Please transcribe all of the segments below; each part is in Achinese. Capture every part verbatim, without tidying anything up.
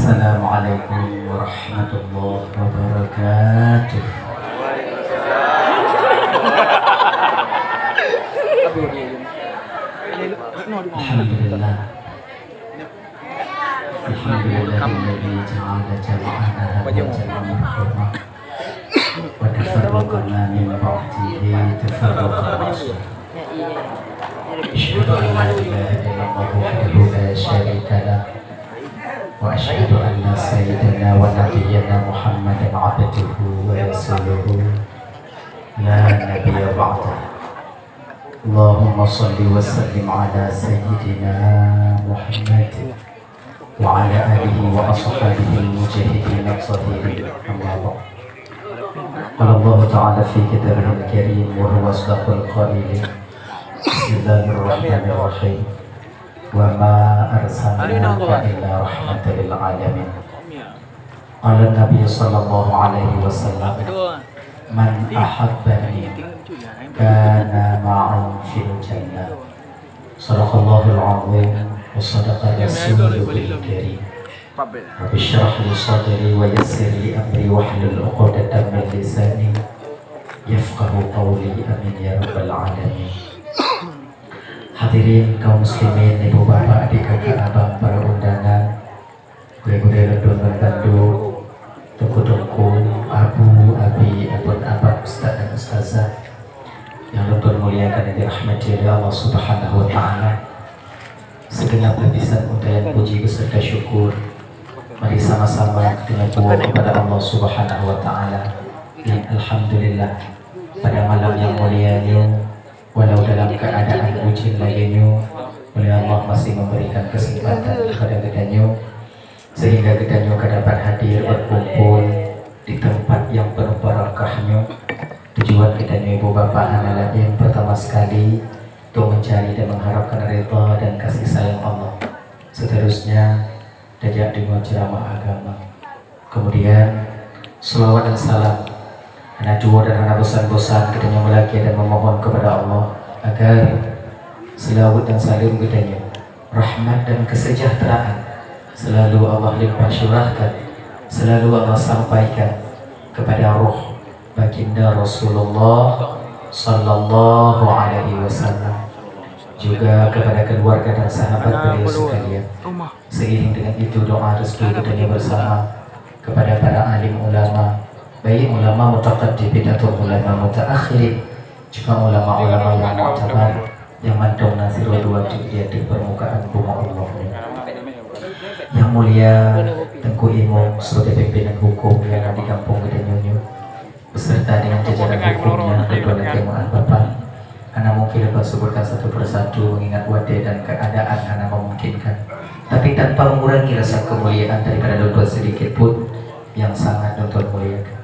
Assalamualaikum warahmatullahi wabarakatuh. Alhamdulillah. Alhamdulillahilladzi ja'ala jam'ana hadza jam'an marhuma. وتفرقنا من بعده تفرقا معصوما. أشهد أن لا إله إلا الله وحده لا شريك له، وأشهد أن سيدنا ونبينا محمدا عبده ورسوله لا نبي بعده. اللهم صل وسلم على سيدنا محمد وعلى آله وأصحابه المجاهدين الطاهرين. أما بعد. قال الله تعالى في كتابه الكريم وهو أصدق القائلين: بسم الله الرحمن الرحيم. وما أرسلناك إلا رحمة للعالمين. قال النبي صلى الله عليه وسلم: من أحبني كان معي في الجنة. صدق الله العظيم وصدق رسوله الكريم. رب اشرح لي صدري ويسر لي أمري واحلل عقدة من لساني يفقهوا قولي. آمين يا رب العالمين. Hadirin kaum muslimin, ibu bapak, adik kakak abang, para undangan, gurée-gurée lôn tuan bandum, teungku-teungku, abu, abi, abon, abang, ustaz dan ustazah nyang lôn tuan muliakan dan dirahmati oleh Allah Subhanahu wa Ta'ala. Segenap lapisan untaian puji beserta syukur, mari sama-sama kita puji kepada Allah Subhanahu wa Ta'ala. Dan alhamdulillah, pada malam yang mulia nyoe, walau dalam keadaan ujian lagée nyoe, oleh Allah masih memberikan kesempatan kepada kita nyoe, sehingga kita nyoe ka dapat hadir berkumpul di tempat yang penuh barakah nyoe. Tujuan kita nyoe, ibu bapak, hana lain, pertama sekali, untuk mencari dan mengharapkan ridha dan kasih sayang Allah. Seterusnya, tajak deungoe ceramah agama. Kemudian, selawat dan salam hana jua dan hana bosan-bosan geutanyoe meulakée dan memohon kepada Allah agar selawat dan salam geutanyoe, rahmat dan kesejahteraan selalu Allah limpah curahkan, selalu Allah sampaikan kepada roh Baginda Rasulullah sallallahu alaihi wasallam, juga kepada keluarga dan sahabat beliau sekalian. Seiring dengan itu, doa restu geutanyoe bersama kepada para alim ulama, baik ulama mutaqaddimin atau ulama mutaakhirin, juga ulama-ulama yang muktabar, yang mantong na sidroe dua di ateueh permukaan bumoe Allah. Yang mulia Teungku Imum sebagai pimpinan hukum yang ada di gampông geutanyoe nyoe, beserta dengan jajaran hukumnya, ketua dan jamaah Bapak. Hana mungkin dapat sebutkan satu persatu mengingat watée dan keadaan hana memungkinkan. Tapi tanpa mengurangi rasa kemuliaan daripada lôn tuan sedikit pun yang sangat lôn tuan muliakan.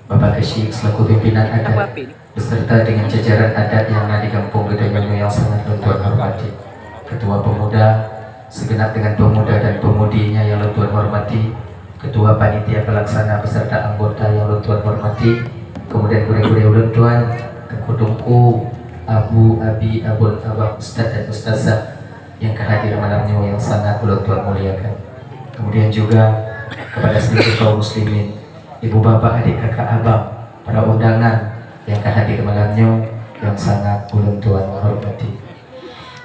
Bapak Kesyik selaku pimpinan adat beserta dengan jajaran adat yang na di gampông geutanyoe nyoe yang sangat lôn tuan hormati. Ketua pemuda, segenap dengan pemuda dan pemudinya yang lôn tuan hormati, ketua panitia pelaksana beserta anggota yang lôn tuan hormati, kemudian gurée-gurée ulôn tuan, teungku-teungku, abu, abi, abon, abah, ustaz dan ustazah yang ka hadir malam nyoe yang sangat ulôn tuan muliakan. Kemudian juga kepada seluruh kaum muslimin, ibu bapak, adik kakak abang, para undangan yang ka hadir malam nyoe yang sangat ulôn tuan hormati.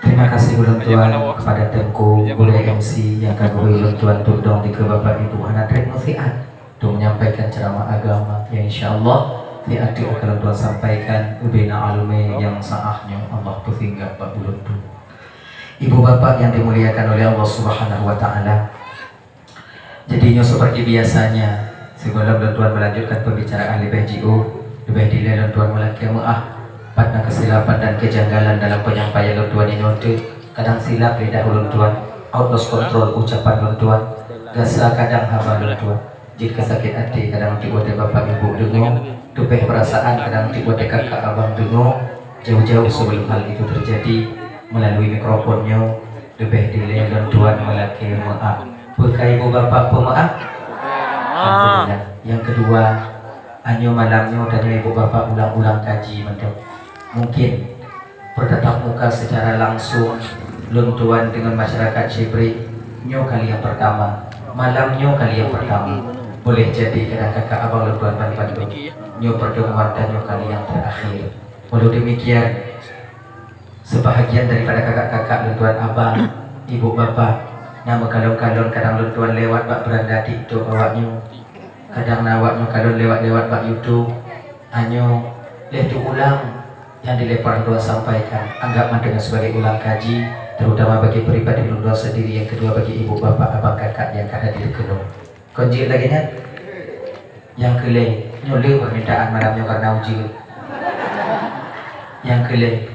Terima kasih ulôn tuan kepada Teungku gurée M C yang ka geuhôi ulôn tuan tudong dikeue bapak ibu hana treb meusiat untuk menyampaikan ceramah agama yang insya Allah di ateueh akan ulôn tuan sampaikan ubena alumé yang saah nyoe Allah peusinggah bak ulôn tuan. Ibu bapak yang dimuliakan oleh Allah Subhanahu wa Ta'ala, jadi nyoe seperti biasanya, sebelum lôn tuan melanjutkan pembicaraan leubeh jiôh, leubeh dilée lôn tuan meulakée meuáh, pat na keusilapan dan kejanggalan dalam penyampaian lôn tuan inoe teuk. Kadang silap lidah ulôn tuan, out of control ucapan lôn tuan, gasa kadang haba lôn tuan. Jeuet keu sakét até kadang tieb watée bapak ibu deungoe, tupéh peurasaan kadang tieb watée kakak abang deungoe, jauh-jauh sebelum hal itu terjadi, melalui mikrofon nyoe, leubeh dilée lôn tuan meulakée meuáh. Peue ka ibu bapak peumeuáh? Alhamdulillah. Yang kedua, anyoe malam nyoe tanyoe ibu bapak ulang-ulang kaji mantong. Mungkin bertatap muka secara langsung lôn tuan dengan masyarakat Cibri nyoe kali yang pertama. Malam nyoe kali nyang pertama, boleh jadi kadang kakak abang lôn tuan ban bandum, nyoe pertemuan tanyoe kali nyang terakhir. Walau demikian, sebahagian daripada kakak-kakak lôn tuan abang, ibu bapak, na meukalon-kalon kadang lôn tuan lewat bak beranda TikTok awak nyoe. Kadang na awak nyoe kalon lewat-lewat bak YouTube. Anyoe lheuh teuulang nyang dilée lôn tuan sampaikan, anggap mantong nyoe sebagai ulang kaji, terutama bagi pribadi lôn tuan sendiri, yang kedua bagi ibu bapak abang kakak yang ka hadir keunoe. Kon jeuet lagée nyan? Nyang keu lhée, nyoe le permintaan malam nyoe karena ujeuen. Nyang keu lhée,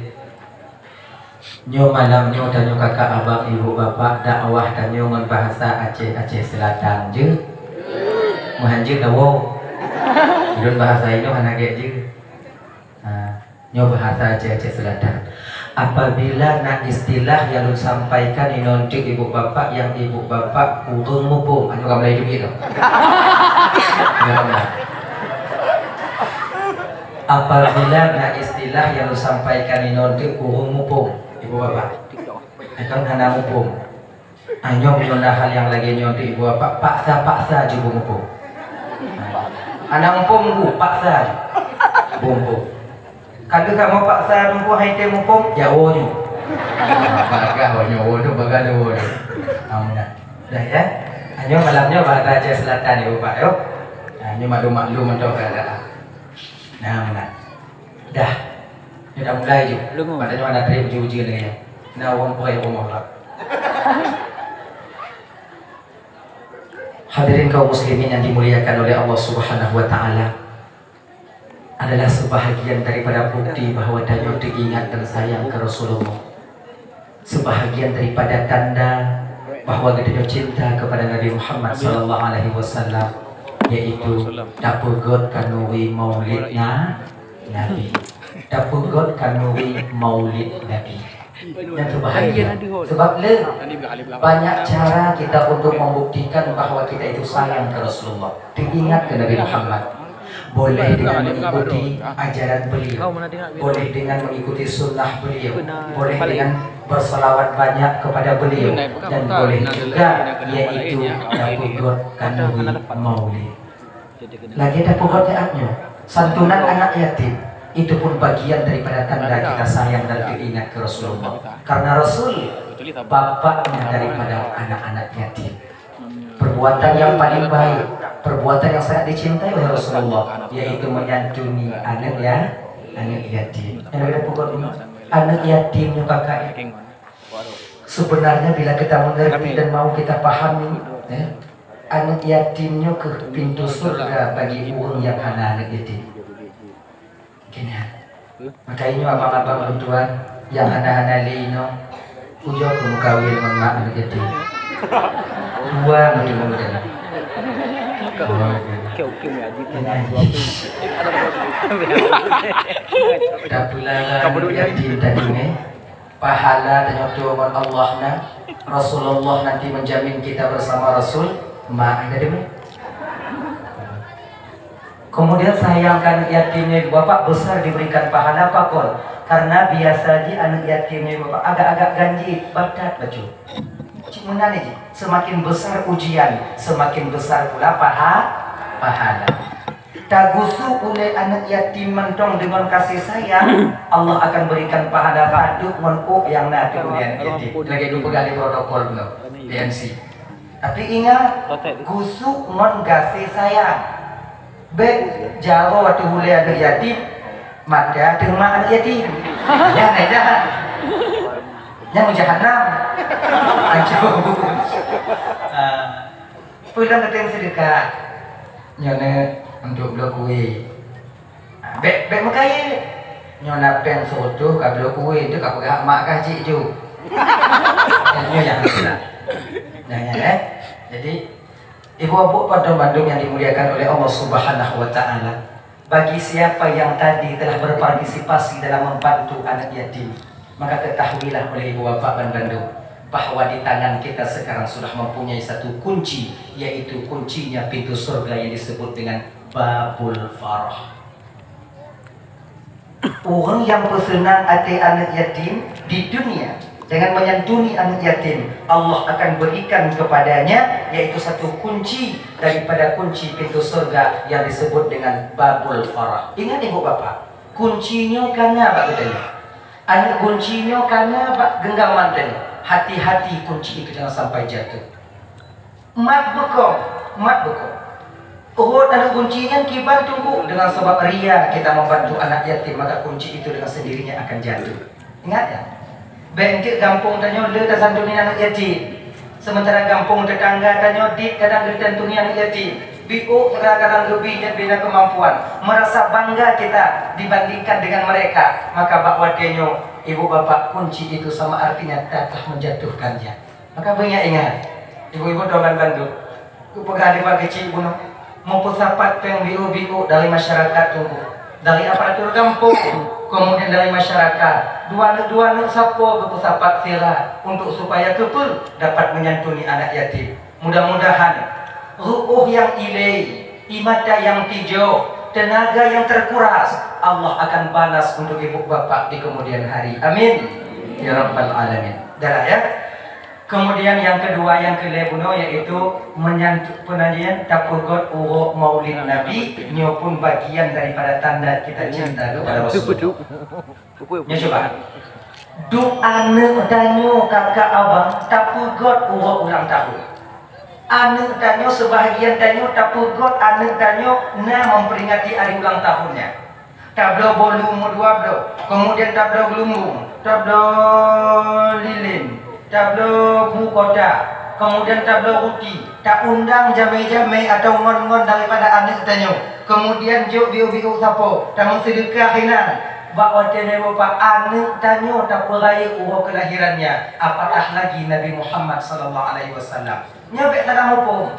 nyoe malam nyoe tanyoe kakak abang ibu bapak dakwah tanyoe ngon bahasa Aceh, Aceh Selatan jeuet. Meuhan jeuet dawoe. Ulôn bahasa inoe hana gét jeuet. Ha, nyoe bahasa Aceh, Aceh Selatan. Apabila na istilah nyang lôn sampaikan inoe teuk ibu bapak, nyang ibu bapak kureueng muphom, anyoe ka mulai jugit tu. Anyoe ka mulai. Apabila na istilah nyang lôn sampaikan inoe teuk kureueng muphom, ibu bapak. Akan hana muphom. Anyoe meunyoe na hal nyang lagée nyoe teuk ibu bapak, paksa-paksa jih beu muphom. Hana muphom, bu, paksa jih beu muphom. Ka teuka meupaksa teungku hai teu muphom, jawoe nyoe. Bagah woe nyoe, woe nyoe, bagah lé woe nyoe. Ameunan. Dah ya. Nyoe malam nyoe bahasa Aceh Selatan ya, Bapak, yo. Nah, nyoe maklum-maklum mantong keuadaan. Nah, ameunan. Dah. Nyoe dah mulai ju. Padahal nyoe hana trép ujeuen-ujeuen lagée nyoe. Nah, wong poh ya, wong mohlak. Hadirin kaum muslimin yang dimuliakan oleh Allah Subhanahu wa taala. Adalah sebahagian daripada bukti bahwa tanyoe teuingat dan sayang keu Rasulullah. Sebahagian daripada tanda bahwa geutanyoe cinta kepada Nabi Muhammad sallallahu alaihi wasallam, yaitu tapeugot khanuri maulid na-, Nabi. Tapeugot khanuri maulid Nabi. Nyang teubahagia. Sebab le banyak cara kita untuk membuktikan bahwa kita itu sayang ke Rasulullah, teuingat ke Nabi Muhammad. Boleh dengan mengikuti ajaran beliau, boleh dengan mengikuti sunnah beliau, boleh dengan bersalawat banyak kepada beliau, dan boleh juga yaitu tapeugot khanuri maulid. Lagée tapeugot nyoe, santunan anak yatim, itu pun bagian daripada tanda kita sayang dan teuingat ke Rasulullah. Karena Rasul bapaknya daripada anak-anak yatim. Perbuatan yang paling baik, perbuatan yang sangat dicintai oleh Rasulullah, yaitu menyantuni anak ya, anak yatim. Yang ada pokok ini, anak yatim nyoe kakak. Sebenarnya bila kita mengerti dan mau kita pahami, ya, anak yatim nyoe keuh pintu surga bagi ureuëng nyang hana anak yatim. Kena. Maka inyoe abang-abang lôn tuan nyang hana-hana lé inoe, ujoe keu meukawen ngon mak aneuk yatim. Dua meuteumé dalam. Oke, oke, Umi Haji. Umi Haji. Tapeulara aneuk yatim tadi, eh. Pahala tanyoe tuwoe ngon Allah na. Rasulullah nanti menjamin kita bersama Rasul. Mak, ada demi. Kemudian sayang ke aneuk yatim nyoe ibu bapak besar diberikan pahala pakon? Karena biasa jih aneuk yatim nyoe ibu bapak agak-agak ganjil, batat bacut. Cik meunan jih, semakin besar ujian, semakin besar pula paha-, pahala. Tagusuk uleh aneuk yatim mantong deungon kasih sayang, Allah akan berikan pahala padub ngon ôk nyang na di uleh aneuk yatim. Lagée geupeugah di protokol bunoe, di M C. Tapi ingat, gusuk ngon gaséh sayang. Bék jaroe ateueh ulée aneuk yatim, mata ateueh mak aneuk yatim. Nyan, nyan. Nyan jahanam. Ancô. Ah, peue lom geutem seudeukah. Nyoe neu untuk bloe kué. Bék, bék meukayée. Nyoe na péng seutoh ka bloe kué, tu ka peugah mak kah cik ju. Nyoe nyang salah. Nah, nyan, eh. Jadi, ibu bapak padum bandum yang dimuliakan oleh Allah Subhanahu wa Ta'ala, bagi siapa yang tadi telah berpartisipasi dalam membantu anak yatim, maka ketahuilah oleh ibu bapak dan bandum bahwa di tangan kita sekarang sudah mempunyai satu kunci, yaitu kuncinya pintu surga yang disebut dengan Babul Farah. Ureuëng nyang peuseunang até aneuk yatim di dunia, Dengan menyantuni anak yatim, Allah akan berikan kepadanya, yaitu satu kunci daripada kunci pintu surga yang disebut dengan Babul Farah. Ingat, ibu bapa, kunci nyoe ka na bak geutanyoe. Aneuk kunci nyoe ka na bak genggaman tanyoe. Hati-hati kunci itu jangan sampai jatuh. Mat beukong, mat beukong. Rhot aneuk kunci nyan kiban teungku, dengan sebab ria kita membantu anak yatim, maka kunci itu dengan sendirinya akan jatuh. Ingat ya? Bèk enteuk gampông tanyoe le tasantuni aneuk yatim. Sementara gampông tetangga tanyoe dit kadang geutantuni aneuk yatim. Biôk kadang-kadang geubi nyan bila kemampuan. Merasa bangga kita dibandingkan dengan mereka, maka bak watèe nyoe, ibu bapak, kunci itu sama artinya telah menjatuhkannya. Maka beuingat-ingat, ibu-ibu, teungku bandum, kupeugah di pagi cit bunoe, meupeusapat pèng biôk-biôk dari masyarakat teungku, dari aparatur gampông, kemudian dari masyarakat. Dua aneuk, dua aneuk sapo geupeusapat sira untuk supaya keupeue dapat menyantuni anak yatim. Mudah-mudahan ru'uh nyang ilèe, mata nyang tijôh, tenaga yang terkuras, Allah akan balas untuk ibu bapak di kemudian hari. Amin ya rabbal alamin. Dah lah ya. Kemudian yang kedua, yang keulhèe bunoe, yaitu menyantu-, penanjian tapeugöt uroe Maulid Nabi, nyoe pun bagian daripada tanda kita cinta kepada Rasulullah. Nyoe cuba. Duek aneuk tanyoe kakak abang tapeugöt uroe ulang tahun. Aneuk tanyoe, sebahagian tanyoe tapeugöt aneuk tanyoe na memperingati hari ulang tahunnya. Tabloe bolu umur dua bloe, kemudian tabloe geulumbung, tabloe lilin, tabloe bu kotak, kemudian tabloe ruti, taundang jamèe-jamèe atau ngon-ngon daripada aneuk tanyoe, kemudian jok biôk-biôk sapo, tameuseudeukah inan. Bak watèe nyoe bak aneuk tanyoe tapeurayeuk uroe keulahirannya, apatah lagi Nabi Muhammad sallallahu alaihi wasallam. Nyoe bèk salah muphom.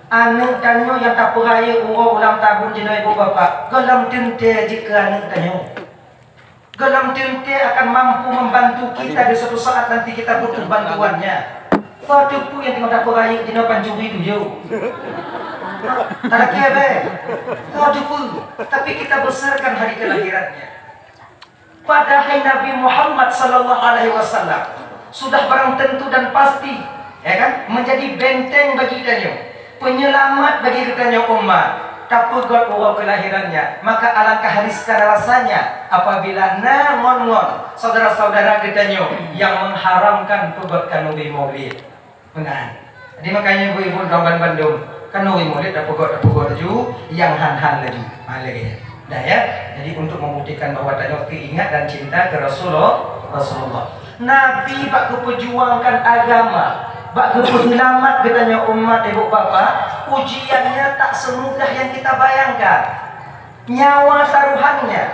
Aneuk tanyoe nyang tapeurayeuk uroe ulang tahun jinoe ibu bapak, gohlom teuntèe jeuet keu aneuk tanyoe. Gohlom teuntèe akan mampu membantu kita di suatu saat nanti kita butuh bantuannya. Soe teupeue nyang teungoh tapeurayeuk jinoe pancuri tuyô? Talakèe bèk. Soe teupeue? Tapi kita besarkan hari kelahirannya. Padahai Nabi Muhammad sallallahu alaihi wasallam sudah barang tentu dan pasti, ya kan, menjadi benteng bagi geutanyoe, penyelamat bagi geutanyoe umat, tapeugöt uroe kelahirannya, maka alangkah riskan rasanya apabila na ngon-ngon saudara-saudara geutanyoe yang mengharamkan peugöt khanuri maulid. Meunan. Jadi makanya ibu-ibu dan bandum, khanuri maulid tapeugöt, tapeugöt laju, nyang han-han laju. Ha, lagèe nyan. Dah ya. Jadi untuk membuktikan bahwa tanyoe teuingat dan cinta keu Rasulullah, Rasulullah. Nabi bak geupeujuangkan agama, bak geupeuseulamat geutanyoe umat ibu bapak, ujiannya tak semudah yang kita bayangkan. Nyawa taruhannya,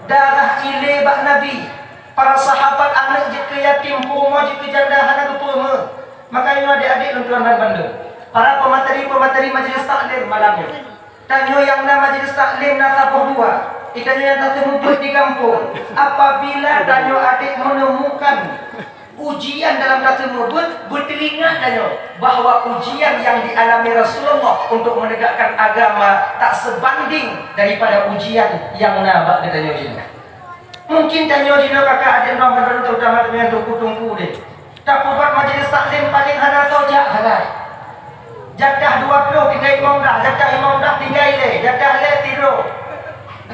darah ilèe bak Nabi, para sahabat aneuk jeuet keu yatim, peurumoh jeuet keu janda hana geupeurumoh. Maka nyoe adik-adik lôn tuan dan bandum, para pemateri-pemateri majelis taklim malam nyoe. Tanyoe nyang na majelis taklim na saboh dua. Geutanyoe nyang tateumubuet di gampông. Apabila tanyoe adik menemukan ujian dalam tateumubuet, beuteuingat tanyoe bahwa ujian yang dialami Rasulullah untuk menegakkan agama tak sebanding daripada ujian yang na bak geutanyoe jinoe. Mungkin tanyoe jinoe kakak adik droe, terutama tanyoe nyang teungku-teungku deh. Tapeugöt majelis taklim paléng hana soe jak sagai. Jatah dua ploh tinggai imam dah, jatah imam dah tinggai lhèe, jatah lhèe sidroe.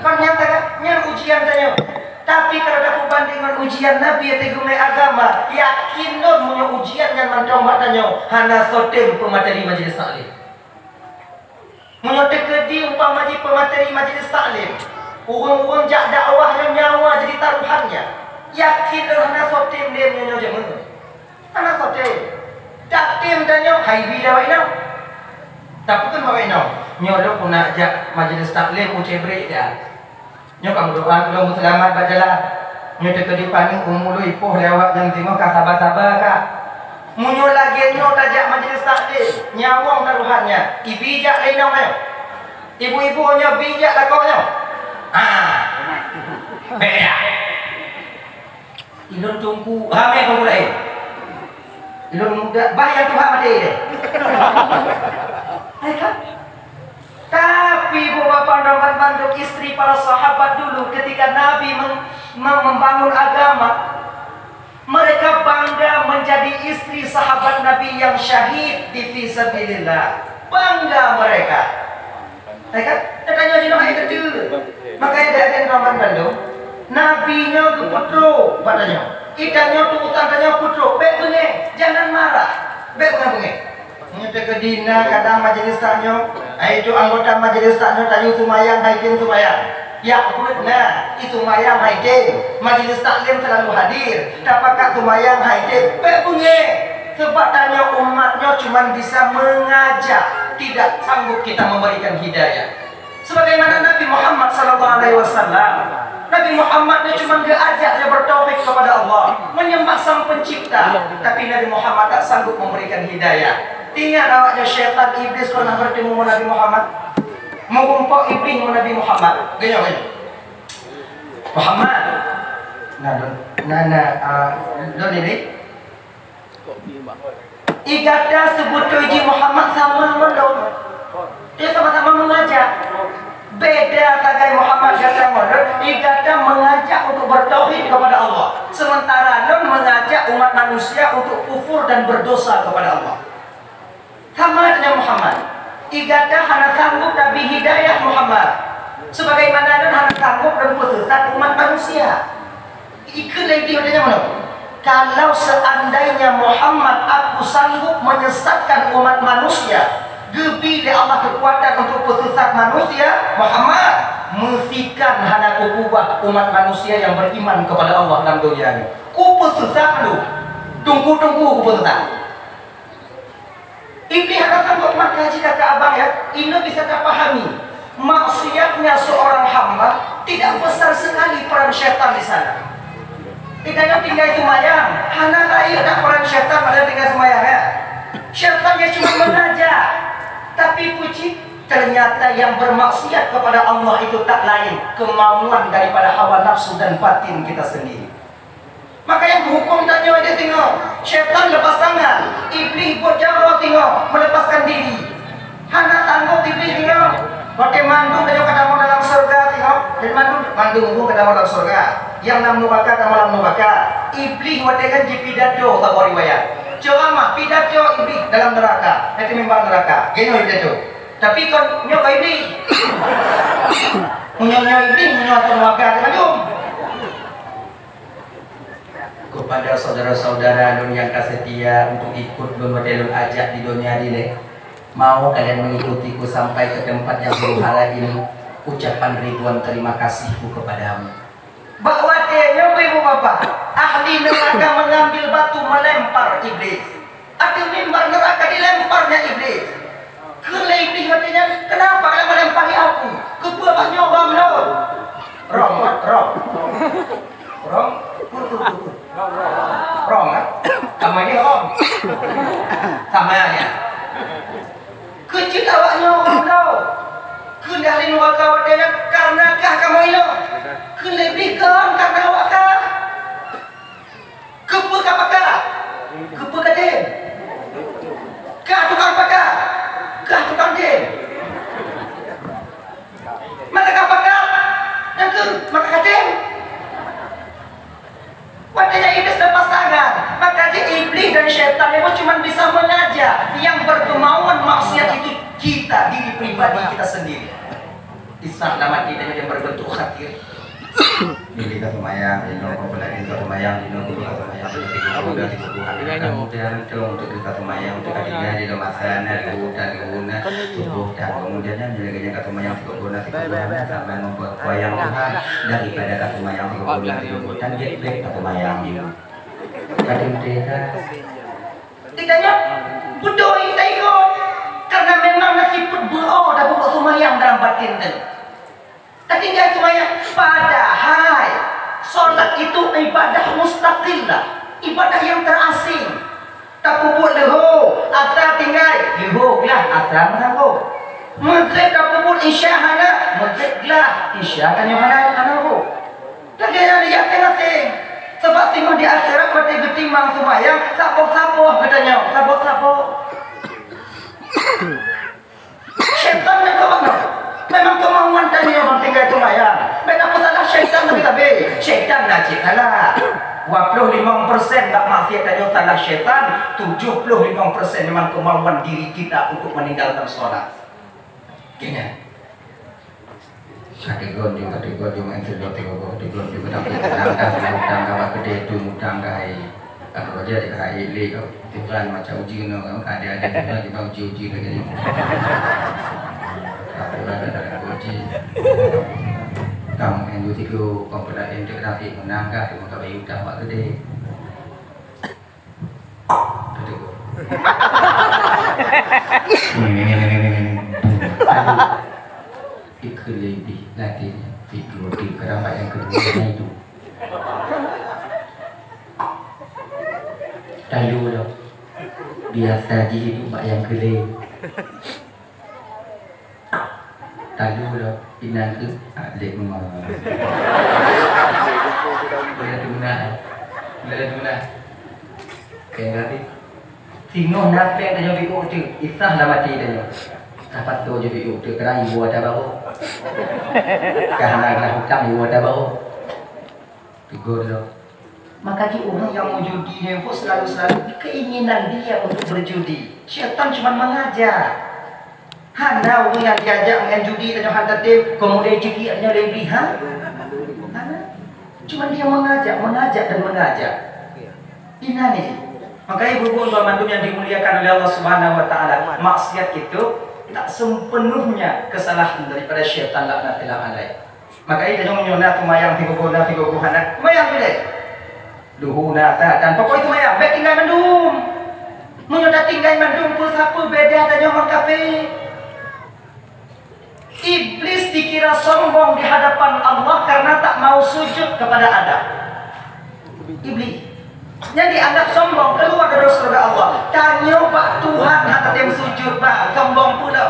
Kon nyan ka, nyan ujian tanyoe. Tapi kalau tapeubanding ngon ujian Nabi nyang teugeumeung agama, yakin lôn meunyoe ujian nyan mantong bak tanyoe, hana soe tem peumateri majelis taklim. Meunyoe teukeudi umpama jih peumateri majelis taklim, ureueng-ureueng jak dakwah nyoe nyawa jadi taruhannya, yakin lôn hana soe tem lé meunyoe nyoe jeuet meunoe. Hana soe tem. Tatem tanyoe hai bi dah wai nyoe. Tapi kan wai nyoe, nyoe lôn pernah jak majelis taklim u Cebrik ya. Nyoe ka meudoa keu lôn meuseulamat bak jalan. Nyoe teukeudi paneuk umu lôn ipoh lé awak nyang teungoh ka saba-saba ka. Meunyoe lagèe nyoe tajak majelis taklim, nyawöng taruhannya, ibi jak lé inong nyoe. Ibu-ibu nyoe bi jak lakoe nyoe. Ha. Beda. Ilôn teungku, ramé teungku laén. Ilôn muda, bah nyang tuha maté deh. Hai kan? Tapi ibu bapa dan bandum istri para sahabat dulu ketika Nabi mem-, mem-, membangun agama, Mereka bangga menjadi istri sahabat Nabi yang syahid di fisabilillah. Bangga mereka. Ya kan? Teutanyoe jinoe hai keudeh. Makanya dari Roman bandum, Nabi nyoe geupeutrok bak tanyoe. Itanyoe tu utang tanyoe peutrok. Bèk beungèh, jangan marah. Bèk beungèh-beungèh. Meunyoe teukeudi na kadang majelis tanyoe, ai itu anggota majelis tanyoe tanyoe seumayang hai tem seumayang. Yak buet na, i seumayang hai tem. Majelis taklim selalu hadir. Tapakat seumayang hai tem. Bèk beungèh. Sebab tanyoe umat nyoe cuman bisa mengajak, tidak sanggup kita memberikan hidayah. Sebagaimana Nabi Muhammad sallallahu alaihi wasallam. Nabi Muhammad ni cuma geuajak dia bertauhid kepada Allah, menyembah Sang Pencipta, tapi Nabi Muhammad tak sanggup memberikan hidayah. Ingat awaknya syaitan iblis pernah bertemu dengan Nabi Muhammad? Meurumpok iblis dengan Nabi Muhammad. Gaya, gaya. Muhammad. Nah, nah, nah, uh, don ini. I gata seubeutôi jih Muhammad sama ngon lôn. Dia sama-sama mengajak. Beda sagai Muhammad gata ngon lôn, i gata mengajak untuk bertauhid kepada Allah, sementara lôn mengajak umat manusia untuk kufur dan berdosa kepada Allah. Sama dengan Muhammad. I gata hana sanggup tabi hidayah Muhammad, sebagaimana lôn hana sanggup lôn peusesat umat manusia. Ikheun lé Iblih watèe nyan meunan, "Kalau seandainya Muhammad aku sanggup menyesatkan umat manusia, geubri lé Allah keukuatan untuk peusesat manusia, Muhammad, meusikan hana kukeubah umat manusia yang beriman kepada Allah lam dunia nyoe. Kupeusesat lôn, teungku-teungku kupeusesat." Iblih hana sanggup maka jika ka abang ya, ini bisa tapahami. Maksiatnya seorang hamba tidak besar sekali peran syaitan di sana. Kita nyoe tinggai seumayang, hana lain dak peran syaitan pada tinggai seumayang ya. Syaitan dia cuma mengajak, tapi puji ternyata yang bermaksiat kepada Allah itu tak lain kemauan daripada hawa nafsu dan batin kita sendiri. Maka nyang geuhuköm tanyoe deh singoh, syaitan lepas tangan, Iblih buet jaroe singoh melepaskan diri. Hana sanggup Iblih singoh. Watèe mandum tanyoe ka tamong dalam syeuruga singoh, jadi mandum, mandum ka tamong dalam syeuruga. Nyang lam nuraka tamong lam nuraka. Iblih watèe nyan jipidato saboh riwayat. Ceuramah pidato Iblih dalam nuraka, di mimbar nuraka. Geuh nyoe pidato. Tapi kon nyoe ka Iblih. Meunyoe nyoe Iblih, meunyoe ateueh nuraka mandum. Kepada saudara-saudara lôn nyang ka seutia untuk ikut lôn watèe lôn ajak di donya dilèe, mau kalian mengikutiku sampai ke tempat yang huru hara ini, ucapan ribuan terima kasihku kepadamu. Bak watèe nyoe, ibu bapak, ahli neraka mengambil batu melempar Iblih. Ateueh mimbar neraka dilemparnya Iblih. Kheun lé Iblih watèe nyan, "Kenapa kalian melempari aku? Keupeue bah nyoe rhom lôn?" Rhom, rhom. Rhom. Rhom, kan? Sama ini rhom. Sama ya. Keuh cit awak nyoe rhom lôn. Kheun lé ahli neraka watèe nyan, "Karena kah kamoe nyoe?" Kheun lé Iblih, "Kon karena awak kah." Keupeue ka pakat? Keupeue ka tem? Kah tukang pakat? Kah tukang tem? Maka ka pakat, dan keuh maka ka tem. Watèe nyan Iblih lepas tangan, maka jih Iblih dan syaitan itu cuma bisa mengajak yang berkemauan maksiat itu kita, diri pribadi kita sendiri. Islam dalam hati dan yang berbentuk khatir. Jadi ka seumayang, inoe ka seumayang, inoe ka seumayang, inoe ka seumayang, kemudian untuk ka seumayang, untuk ka tinggai di dalam masa na, di hutan, di hutan, subuh, dan kemudian nyan, bila ka seumayang, subuh, na, subuh, na, sampai memperbayang Tuhan daripada ka seumayang, subuh, na, subuh, dan dia baik ka seumayang. Kadang mereka Ditanya, beutôi taikot. Karena memang na sifeuet beuo tapeubuet seumayang dalam batin teuh. Tatinggai seumayang, padahai solat itu ibadah mustaqillah, ibadah yang terasing. Tapeubuet leuho, atra tinggai, leuho glah, atra meusambông. Maghrib tapeubuet, isya hana, maghrib glah, isya tanyoe hana, hana leuho. Lagèe nyan yakin até. Sabab singoh di akhirat watèe geutimang seumayang, saboh-saboh geutanyoe, saboh-saboh. Syaitan nyang ka bangai. Memang keumauan tanyoe ban tinggai seumayang. Bèk na peusalah syaitan lagèe sabé. Syaitan na cit salah. Dua puluh lima persen bak maksiat tanyoe salah syaitan, tujuh puluh lima persen memang kemauan diri kita untuk meninggalkan sholat. Ingat. Kategon ju, kategon ju, main sedot tiga boh, kategon ju, tapi utang dah, utang dah, bak keudè tu utang dah, hai. Aku aja deh, hai, lé kau. Tuhan macam uji kena, kan? Ada-ada Tuhan, kita uji-uji lagi ni. Tapi ada, ada uji. Kamu yang dua tiga, kau pernah yang dekat nanti menang kah? Cuma kau bayar utang bak keudè. Kategon. Ikeu leubeh lagèe nyan, tiga, tiga, kadang bak nyang keudua na itu. Talu lom. Biasa jih itu bak nyang keulhèe. Talu lom, inan keuh, ah, lé meunoe. Boleh tuna, eh. Boleh tuna. Kaya tadi. Singoh na péng tanyoe biôk teuk, isah lam até tanyoe. Ka pasoe jih biôk teuk, keunan iwoe ata barô. Ka hana glah utang, iwoe ata barô. Tegur lom. Maka di orang yang menjudi ni pun selalu-selalu keinginan dia untuk berjudi. Syaitan cuma mengajak. Hana ureuëng nyang diajak ngon judi tanyoe hana tem, keumudian ceukiek tanyoe lé Iblih, ha? Hana. Cuma dia mengajak, mengajak dan mengajak. Inan ni. Makanya ibu-ibu banmandum yang dimuliakan oleh Allah Subhanahu wa taala, maksiat itu tak sepenuhnya kesalahan daripada syaitan laknatillah alaih. Makanya tanyoe meunyoe na seumayang sigoe-goe na sigoe-goe hana, seumayang tu deh. Luhur na, asar dan pokok seumayang, bèk tinggai mandum. Meunyoe tatinggai mandum, peue sapeue beda tanyoe ngon kafé? Iblis dikira sombong di hadapan Allah karena tak mau sujud kepada Adam. Iblis. Nyan dianggap sombong, keluar dari surga Allah. Tanyoe bak Tuhan hana tem sujud, bak sombong pula.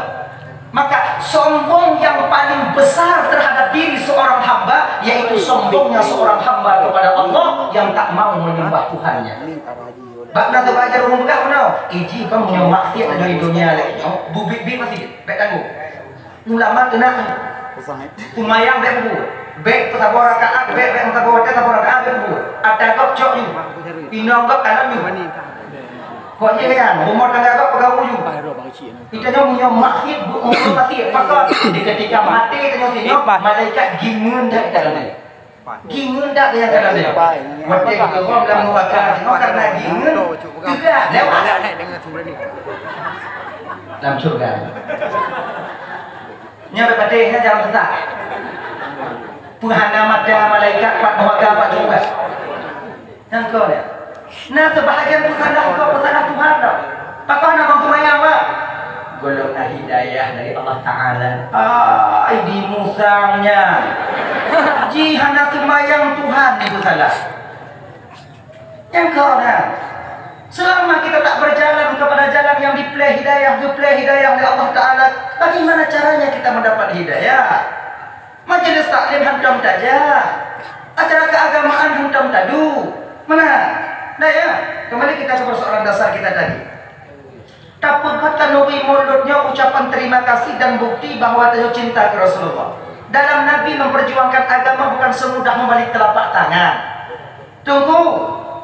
Maka sombong yang paling besar terhadap diri seorang hamba yaitu sombongnya seorang hamba kepada Allah yang tak mau menyembah Tuhannya. Bak na teubaca ureuëng peugah meunoe, iji kon meunyoe maksiat di dunia lé nyoe, bubit-bit masih bèk tanggong. Ulama keunan. Seumayang bèk peubuet. Bèk peusaboh rakaat, bèk, bèk peusaboh watèe saboh rakaat bèk peubuet. Ata gob cok ju. Inong gob kalon ju. Kok jih nyan, rumoh tangga gob peugah ju. Kita nyoe meunyoe maksiat, bu-, meunyoe maksiat, pakon di ketika maté tanyoe sinyoe, malaikat gingeun that dalam. Gingeun dak nyang ka lagèe. Watèe geuhom lam neuraka, nyoe karena gingeun, teuga lewat. Lam syurga. Nyoe bèk patéh, nyoe jangan sesak. Peuhana mata malaikat pat neuraka, pat syurga. Nyang keu lhèe. Na seubahagian peusalah gob, peusalah Tuhan tau. Pakon na bang seumayang, Pak? Gohlom na hidayah dari Allah Ta'ala. Ai, dimusang nyan. Jih hana seumayang Tuhan ni peusalah. Nyang keu na. Selama kita tak berjalan kepada jalan yang dipleh hidayah, dipleh hidayah oleh Allah Ta'ala, bagaimana caranya kita mendapat hidayah? Majelis taklim hantom tajak, acara keagamaan hantom tadu. Mana? Nah ya, kembali kita ke persoalan dasar kita tadi. Tapeugah tanuri mulod nyoe ucapan terima kasih dan bukti bahwa tanyoe cinta keu Rasulullah. Dalam Nabi memperjuangkan agama bukan semudah membalik telapak tangan. Teungku,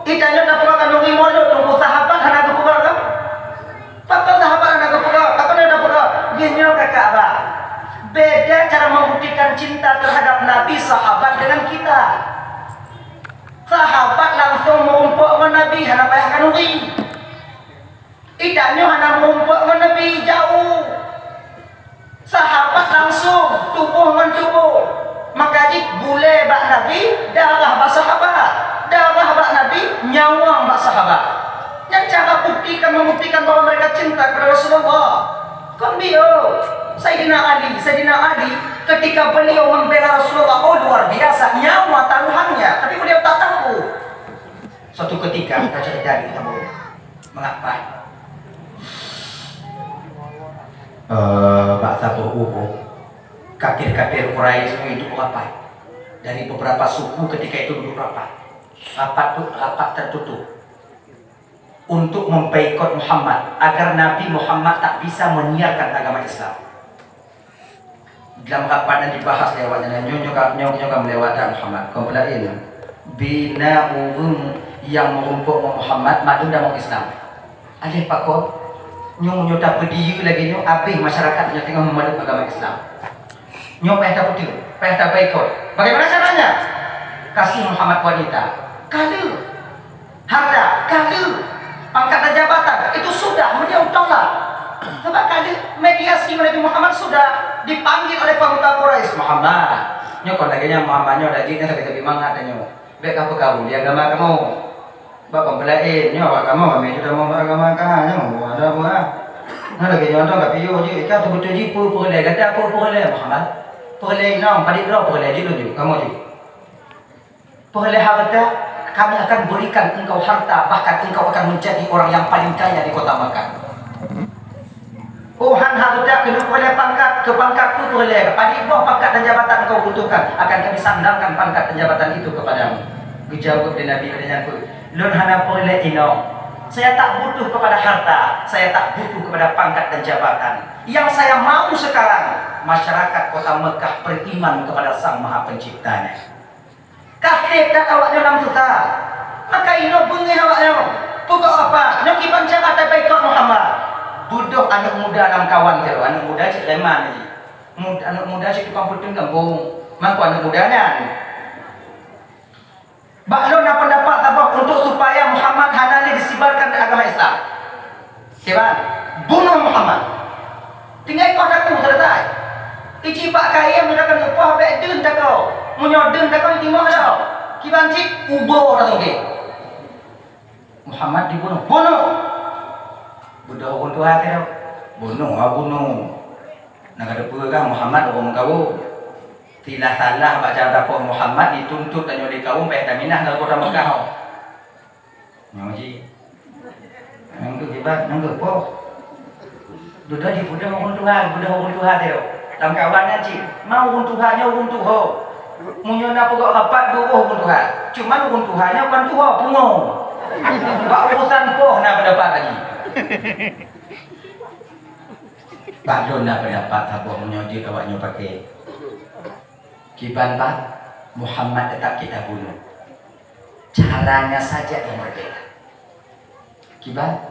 itanyoe tapeugah tanuri mulod, Teungku, sahabat hana geupeugah kah? Pakon sahabat hana geupeugah, pakon hana geupeugah? Geuhnyoe ka Ka'bah. Beda cara membuktikan cinta terhadap Nabi sahabat dengan kita. Sahabat langsung meurumpok ngon Nabi, hana payah khanuri. Itanyoe hana meurumpok ngon Nabi, jauh. Sahabat langsung tuboh ngon tuboh. Maka jih bulèe bak Nabi, darah bak sahabat. Darah bak Nabi, nyawöng bak sahabat. Nyan cara buktikan, membuktikan bahwa mereka cinta kepada Rasulullah. Kon biôh, Saidina Ali, Saidina Ali ketika beliau membela Rasulullah, oh, luar biasa, nyawa taruhannya, tapi beliau tak takut. Suatu ketika, kaca dari kita boleh mengapa? Eh, bak saboh uroe, kafir-kafir Quraisy itu rapat. Dari beberapa suku ketika itu duduk rapat. Rapat tu rapat tertutup. Untuk memboikot Muhammad, agar Nabi Muhammad tak bisa menyiarkan agama Islam. Dalam rapat nyan dibahas lé awaknyan, nyoe, nyoe ka, nyoe, nyoe ka meulewat dah Muhammad, kon peulaén. Bina ureuëng nyang meurumpok ngon Muhammad mandum dan ureuëng Islam. Aléh pakon, nyoe nyoe tapeudiyeu lagée nyoe, abéh masyarakat nyoe teungoh meumaluk agama Islam. Nyoe payah tapeuteueng, payah tabaikot. Bagaimana caranya? Kasih Muhammad wanita. Ka lheueh. Harta, ka lheueh. Pangkat dan jabatan, itu sudah, beliau tolak. Sebab ka lheueh mediasi Nabi Muhammad sudah dipanggil oleh pemuka Quraisy. Muhammad, nyoe kon lagée nyan Muhammad nyoe daging nyan tapi-tapi mangat nyoe. Bék ka peukabul di agama kamoe. Bak peumpelaén nyoe awak kamoe kami tu tamong bak agama ka nyoe. Ada apa? Nah lagée nyoe tu ka piôh jih, ka teubeutôi jih peue-peue lé, gata peue-peue lé Muhammad. Peue lé inong, padit droe peue lé jih laju, kamoe jih. Peue lé harta, kami akan berikan engkau harta, bahkan engkau akan menjadi orang yang paling kaya di kota Makkah. Oh, han hareuta keuneuk peureulée pangkat, keu pangkat tu peureulée, padit boh pangkat dan jabatan kau butuhkan, akan kami sandarkan pangkat dan jabatan itu kepadamu. Geujaweueb lé Nabi lagée nyan peue? Lôn hana peureulée inong. Saya tak butuh kepada harta, saya tak butuh kepada pangkat dan jabatan. Yang saya mau sekarang, masyarakat kota Mekah beriman kepada Sang Maha Penciptanya. Ka treb that awak nyoe lam susah. Maka inoe beungéh awak nyoe. Peugot apa? Nyoe kiban cara tabaikot Muhammad. Beudôh aneuëk muda lam kawan sidroe, aneuëk muda cit leman jih. Mud-, aneuëk muda cit tukang peuteun gampông. Mangko aneuëk muda nyan. Bak lôn na pendapat saboh untuk supaya Muhammad hana lé disibarkan di agama Islam. Kiban, bunuh Muhammad. Tinggai kau daku selesai. Iji bak kayém meunyoe ka neupoh bék deun takau. Meunyoe deun takau timoh dah. Kiban cit ubo dah sungkeh. Muhammad dibunuh. Bunuh. Beudôh ureuëng tuha keu bunuh, ha bunuh. Na ka teupeue kah Muhammad ureuëng meukawo. Tilah salah bak cara tapoh Muhammad dituntut tanyoe lé kawöm payah taminah dalam kota Mekah. Nyoe ji. Nyang tu jibat, nyang tu poh. Dudoe jipeudong ureuëng tuha, beudôh ureuëng tuha teuh. Lam kawan nyan cit, ma ureuëng tuha nyoe ureuëng tuho. Meunyoe na peugot rapat dua ureuëng tuha. Cuman ureuëng tuha nyoe kon tuho, pungo. Bak urusan poh na pendapat lagi. Bak lôn na pendapat saboh meunyoe jeuet awak nyoe pakai. Kiban bah Muhammad tetap kita bunuh. Caranya saja yang berbeda. Kiban,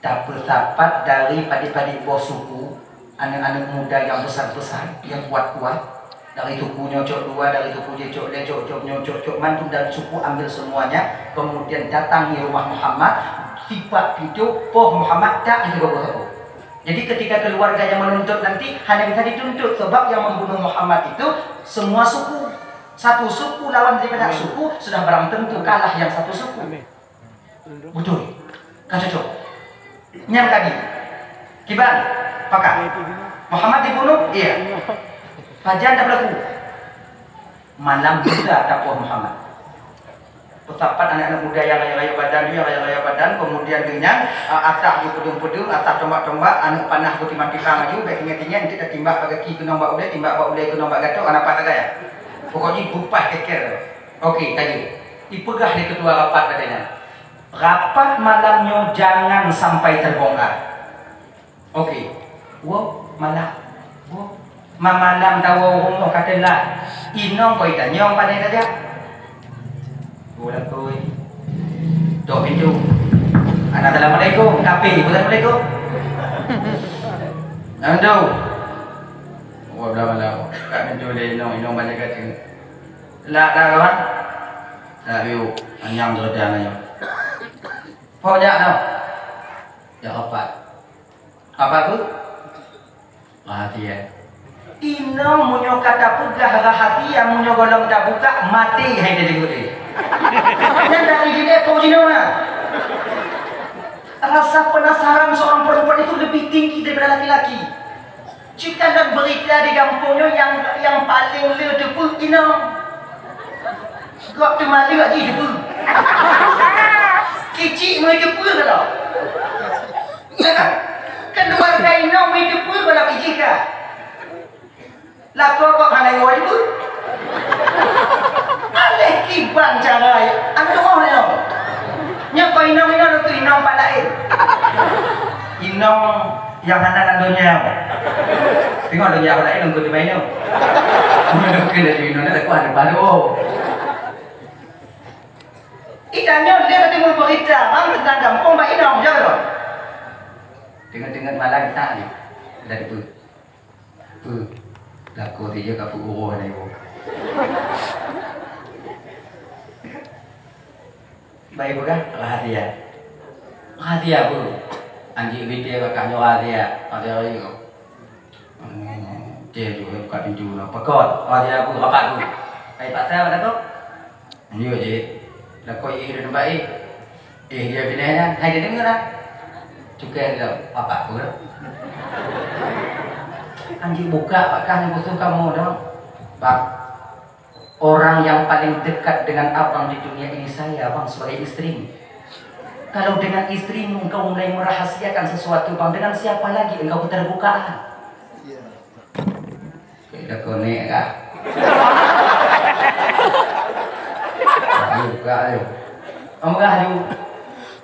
tapeusapat dari padit-padit boh suku, aneuëk-aneuëk muda yang besar-besar, yang kuat-kuat, dari suku nyoe cok dua, dari suku jih cok lhée, cok, cok nyoe cok, cok mandum dari suku ambil semuanya, kemudian datangi rumah Muhammad, sipak pintu, poh Muhammad tak disaboh-saboh. Jadi ketika keluarganya menuntut nanti hanya bisa dituntut sebab yang membunuh Muhammad itu semua suku. Satu suku lawan daripada suku sudah barang tentu kalah yang satu suku. Betul. Ka cocok. Nyang tadi. Kiban, pakak. Muhammad dibunuh? Iya. Pajan dah berlaku. Malam juga tapoh Muhammad. Peusapat aneuëk-aneuëk muda nyang rayeuk-rayeuk badan, nyang rayeuk-rayeuk badan, kemudian geuhnyan, a, asah ju peudeueng-peudeueng, asah tombak-tombak, aneuëk panah geutimang-timang laju, bék tinggai-tinggai, nanti tatimbak bak gaki keunong bak ulée, timbak bak ulée keunong bak gatôk, hana paih sagai. Pokok jih bupah keker. Oke, ka jeuet. Ipeugah lé ketua rapat lagée nyan. Rapat malam nyoe jangan sampai terbongkar. Oke. Woe, malam. Woe. Mamalam tawoe rumoh ka teulat. Inong koi tanyong pane tajak. Woe lakoi. Tok pintu. Ana assalamualaikum. Kape, assalamualaikum. Nando. Woe, bla malam. Kat pintu lé inong, inong banyak kacang. Lah, dah kawan. Dah biu. Anyang tu dah nanya. Pok jak tau. Jak rapat. Apa tu? Rahasia. Inong meunyoe ka tapeugah rahasia, meunyoe gohlom tabukak, maté hai teudeungoe. Nyan dari dilée po jinoe na. Rasa penasaran seorang perempuan itu lebih tinggi daripada laki-laki. Cit ka lôn beurita di gampông nyoe nyang, nyang paleng le teupeue inong. Gob teumaleuek jih teupeue. Kicik meu teupeue kalau. Keluarga inong meu teupeue kalau kicik ka. Lakoe gob hana iwoe teupeue. Aléh kiban cara, aneuk oh lé nyoe. Nyoe keu inong-inong tu inong pat laén. Inong nyang hana lam donya. Teungoh donya awak laén lôn keuneuk teumanyong. Lôn keuneuk teumanyong, dak kuah depan, oh. Tanyoe lé ka deungoe beurita bang teuntang gampông bak inong, ya lôn. Teungeut-teungeut malam that lé. Dari peue? Peue? Lakoe tijak ka peu uroe na ibu. Baik peugah rahasia. Rahasia peue? Anjing binti ka nyoe rahasia. Rahasia lagi kau. Hmm, cek tu buka pintu na. Pakon? Rahasia peue? Rapat tu. Hai paksa pada tu. Anjing je. Lakoe ih di tempat ih. Eh, dia pindah nyan. Hai dia dengar lah. Cukai dia. Rapat peue? Anjing buka pakah ni khusus kamu dong. Bang. Orang yang paling dekat dengan abang di dunia ini saya, bang, sebagai istrimu. Kalau dengan istrimu engkau mulai merahasiakan sesuatu, bang, dengan siapa lagi engkau keterbukaan? Kau dah konek kah? Ayo, buka ayo. Amrah ayo.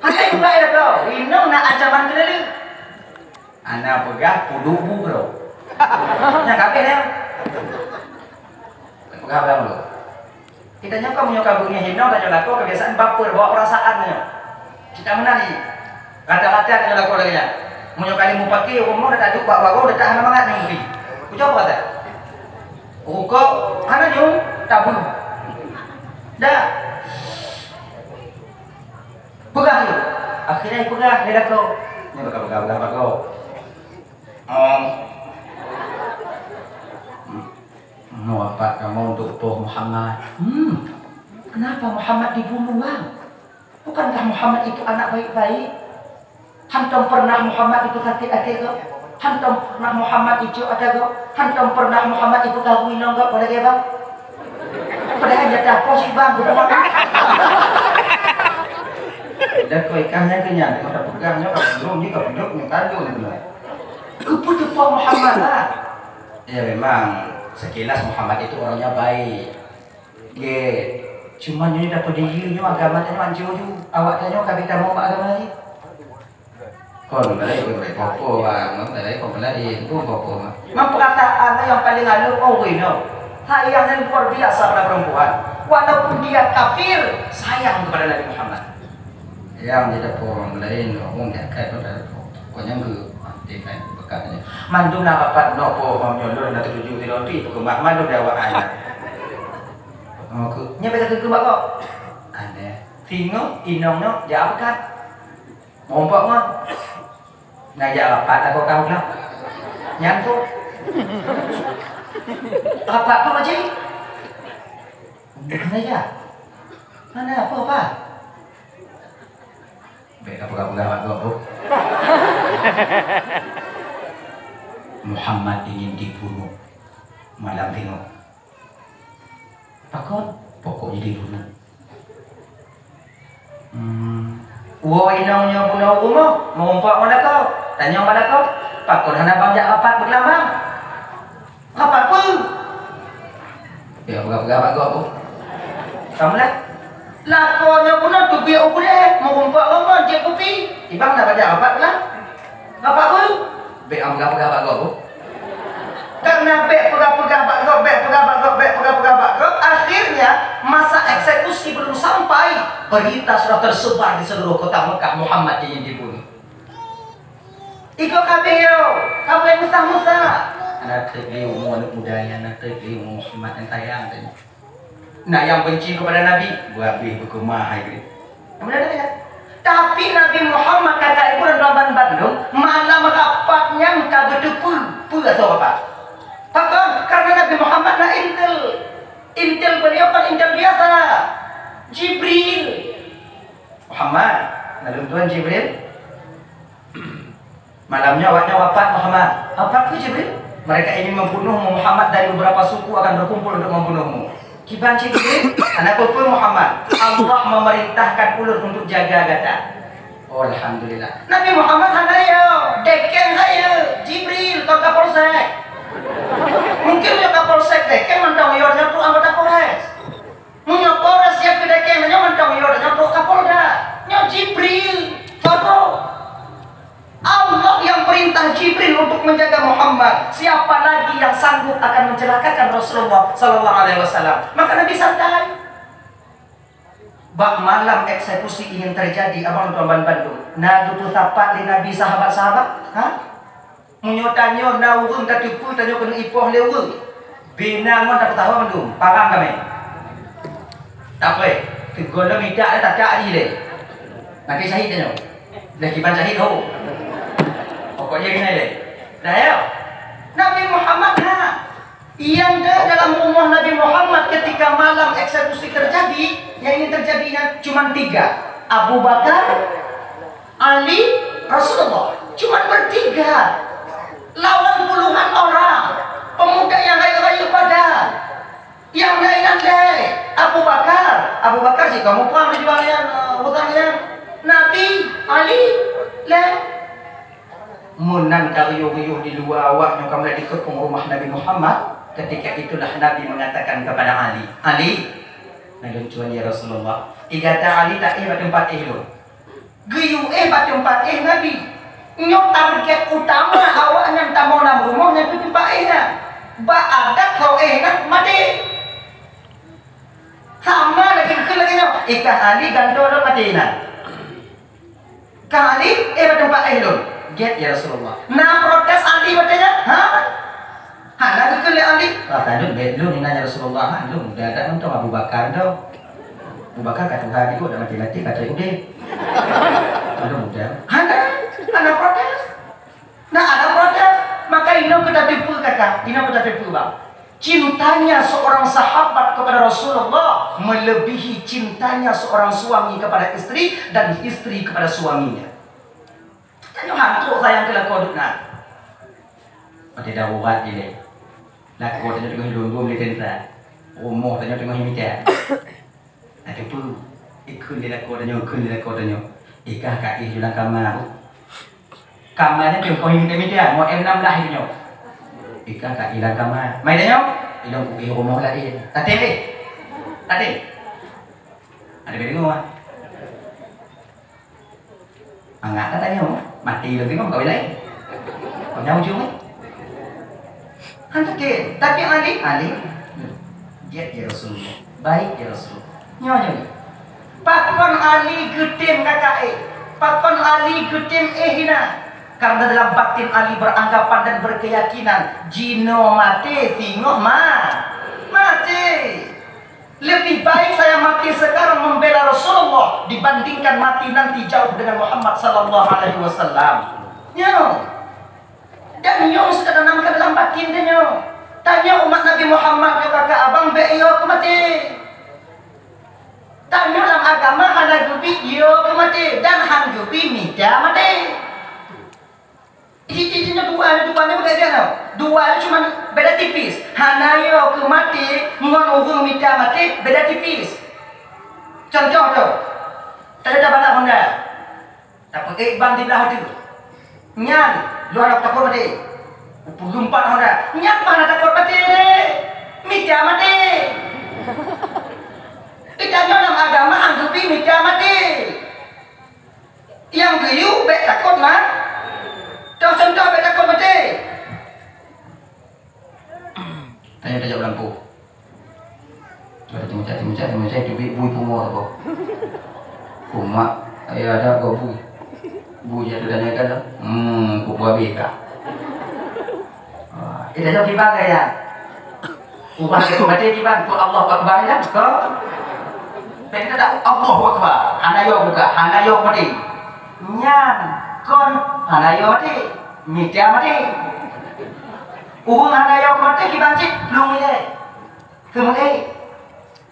Hati buka ya kau. Inong nak ancaman kena. Ana peugah puluh bu bro. Nyang kabeh ya. Peugah bang dulu. Kita nyoe kan meunyoe ka beungéh inong, ka nyoe lakoe kebiasaan baper, bawa perasaan nyoe. Kita meunan ni. Rata-rata nyoe lakoe lagèe nyan. Meunyoe kali mupaki rumoh dah taduk bak warong, dah tak hana mangat nyoe mupaki. Ucok apa tak? Rukok hana nyoe tabu. Dah. Peugah nyoe. Akhirnya peugah dia lakoe. Nyoe peugah-peugah bak gob. Om. Meuwafat kamoe untuk Poh Muhammad. Hmm, kenapa Muhammad dibunuh, Bang? Bukankah Muhammad itu anak baik-baik? Hantom pernah Muhammad itu sakét até gob? Hantom pernah Muhammad icok ata gob? Hantom pernah Muhammad itu ganggu inong gob, pada lagèe, Bang? Padahai nyata Poh si Bang, bukan Muhammad. Dah kau ikan nyan kenyang, kau dah pegang nyoe, kau belum ni, kau duduk nyoe, kau duduk nyoe. Keupeue teupeue Muhammad lah? Ya, memang sekilas Muhammad itu orangnya baik. Gét. Cuman nyoe dapeude yue nyoe agama tanyoe hanco ju. Awak tanyoe ka bita mong bak agama laén. Kon meulaén keu meulaén popo, bang. Meulaén kon meulaén, kon popo, bang. Memang perasaan yang paling halus, oh, inoe. Sayangnya luar biasa pada perempuan. Walaupun dia kafir, sayang kepada Nabi Muhammad. Nyang jideungoe ureueng laén, ureueng nyang ka lôn deungoe. Kon nyang geu, ah, tiep laén, beukat nyan. Mandum na rapat noe po, meunyoe lôn na tuju di lôn pi, peukeumah mandum di awak ai nyan. Oh, keu, nyan bèk takeu bak gob. Aneh. Singoh, inong nyoe, jak beukat. Meurumpok ngon. Na jak rapat lagoe kah ulang. Nyan tu. Rapat tu, Pak Cik? Hana jak. Hana apa, Pak? Bèk ka peugah-peugah bak gob, Bu. Muhammad ingin dibunuh malam singoh. Pakon? Pokok jih dibunuh. Hmm. Woe inong nyoe bunoe u rumoh, meurumpok ngon lakoe. Tanyong bak lakoe, pakon hana bang jak rapat beukeulambang? Rapat peue? Ya, peugah-peugah bak gob, Bu. Kamu lah. Lakoe nyoe bunoe teubiet u keudè, meurumpok ngon mon, jieb kupi. Ibang na bang jak rapat beukeulambang? Rapat peue? Bèk peugah-peugah bak gob, Bu. Karena bèk peugah-peugah bak gob, bèk peugah bak gob, bèk peugah-peugah bak gob, akhirnya masa eksekusi belum sampai, berita sudah tersebar di seluruh kota Mekah, Muhammad ingin dibunuh. Iko kabeh yo, kabeh musah-musah. Aneuk teuh lé umu aneuk muda nyan, aneuk teuh lé umu Muhammad nyang sayang tadi. Na nyang benci kepada Nabi, beuhabéh beukeumah hai geuh. Tapi Nabi Muhammad ka kaibu dan raban bandum, malam rapat nyan ka beuteupeue peue asoe rapat. Pakon? Karena Nabi Muhammad na intel. Intel beliau kan intel biasa. Jibril. Muhammad, na lôn tuan Jibril. Malam nyoe awak nyoe wafat Muhammad. Wafat keuh Jibril? Mereka ingin membunuhmu Muhammad, dari beberapa suku akan berkumpul untuk membunuhmu. Kiban Jibril, hana peue-peue Muhammad. Allah memerintahkan ulôn untuk jaga gata. Oh, alhamdulillah. Nabi Muhammad hana yo, dekeng saja. Jibril, kon Kapolsek. Mungkin yo Kapolsek dekeng mantong yo nyoe anggota Polres. Meunyoe Polres nyang keu dekeng nyoe mantong yo nyoe Kapolda. Nyoe Jibril, turun. Allah yang perintah Jibril untuk menjaga Muhammad. Siapa lagi yang sanggup akan mencelakakan Rasulullah sallallahu alaihi wasallam? Maka Nabi santai. Bak malam eksekusi ingin terjadi, abang tuan ban bandum, na geupeusapat lé Nabi sahabat-sahabat? Ha? Meunyoe tanyoe na ureuëng tateupeue tanyoe keuneuk ipoh lé ureuëng, bina ngon tapeutawa mandum, parang kami. Tak apa, teugolom idak lé, tatak jih lé. Nanti syahid tanyoe. Dah kiban syahid ho. Pokoknya gini lé. Dah ya. Nabi Muhammad ha. Yang ada dalam rumah Nabi Muhammad ketika malam eksekusi terjadi, yang ingin terjadinya cuma tiga. Abu Bakar, Ali, Rasulullah. Cuma bertiga. Lawan puluhan orang. Pemuda yang rayu-rayu badan. Yang lain andai. Abu Bakar. Abu Bakar sih kamu paham di jual yang, eh, hutang yang. Nabi, Ali, leh. Meunan ka ruyuh-ruyuh di luwa awak nyoe ka mulai dikeupung rumah Nabi Muhammad, ketika itulah Nabi mengatakan kepada Ali, "Ali, naleueng cuan ya Rasulullah." Igata Ali taéh bak teumpat éh lôn. Geuyue éh bak teumpat éh Nabi. Nyoe target utama awak nyan tamong lam rumoh nyan keu teumpat éh nyan. Bak adat keu éh nyan maté. Sama lagèe keu lagèe nyoe, ikah Ali gantoe lôn maté nyan. Kali, eh, bak teumpat éh lôn. Gét, ya Rasulullah. Na protes Ali watèe nyan? Ha? Hana geukheun lé Ali. Wah, tanyoe bèk lôn inan, ya Rasulullah. Ha, lôn muda that mantong Abu Bakar tu. Abu Bakar ka tuha dikuk, dak maté-maté, ka trép udép. Lôn muda. Hana, hana protes. Nah, hana protes. Maka inoe keu tateupeue kakak, inoe keu tateupeue bang. Cintanya seorang sahabat kepada Rasulullah melebihi cintanya seorang suami kepada istri dan istri kepada suaminya. Tanyoe han trok sayang keu lakoe duek na. Watèe darurat ilèe. Lakoe tanyoe teungoh lôn lé teuntara. Rumoh tanyoe teungoh mita. Tateupeue, ikheun lé lakoe tanyoe, ikheun lé lakoe tanyoe. Ikah ka éh lam kama. Kama nyan contoh nyang mita-mita, mo M enam belas nyoe. Ikah ka éh lam kama. Mai tanyoe, ilôn kuéh rumoh laén. Tatem lé. Tatem. Ada beda dengar. Mangat ka tanyoe, maté lom teuka kawin laén. Kon nyang ujong, eh? Han sakét. Tapi Ali, Ali, jeuet ya Rasulullah. Baik ya Rasulullah. Nyoe, nyoe. Pakon Ali geutem kakak éh? Pakon Ali geutem éh inan? Karena dalam batin Ali beranggapan dan berkeyakinan, jinoe maté, singoh ma-, maté. Lebih baik saya mati sekarang membela Rasulullah dibandingkan mati nanti jauh dengan Muhammad sallallahu alaihi wasallam. Nyoe. Dan nyoe sudah tanamkan dalam batin tanyoe. Tanyoe umat Nabi Muhammad nyoe kakak abang bèk yo keu maté. Tanyoe lam agama hana geubi yo keu maté dan han geubi mita maté. Cicit nyoe dua, nyoe dua, nyoe beda nyoe. Dua nyoe cuma beda tipis. Hana yo keu maté ngon ureueng mita maté beda tipis. Contoh tu, tadi tabalak honda. Tapeuék ban di blah ateueh. Nyan, lôn hana takot maté. Upulumpat honda. Nyan hana takot maté. Mita maté. Kita nyoe lam agama anggeupi mita maté. Nyang geuyue bèk takot ma-, toh contoh bèk takot maté. Tanyoe tajak u lampôh. Ada teumencak, teumencak, teumencak, teubiet bui pungo saboh. Umat, ayo ada go bui. Bui jatuh dan nyoe kan, hmm, kupu habéh ka. Ah, eh, dah jaweueb kiban ka ya? Ubah ke maté kiban, keu Allahu Akbar ya? Keu? Bèk tadak Allahu Akbar. Hana yo buka, hana yo maté. Nyan, kon hana yo maté. Mita maté. Ureueng hana yo maté kiban cit, plueng ilèe. Keumeung éh.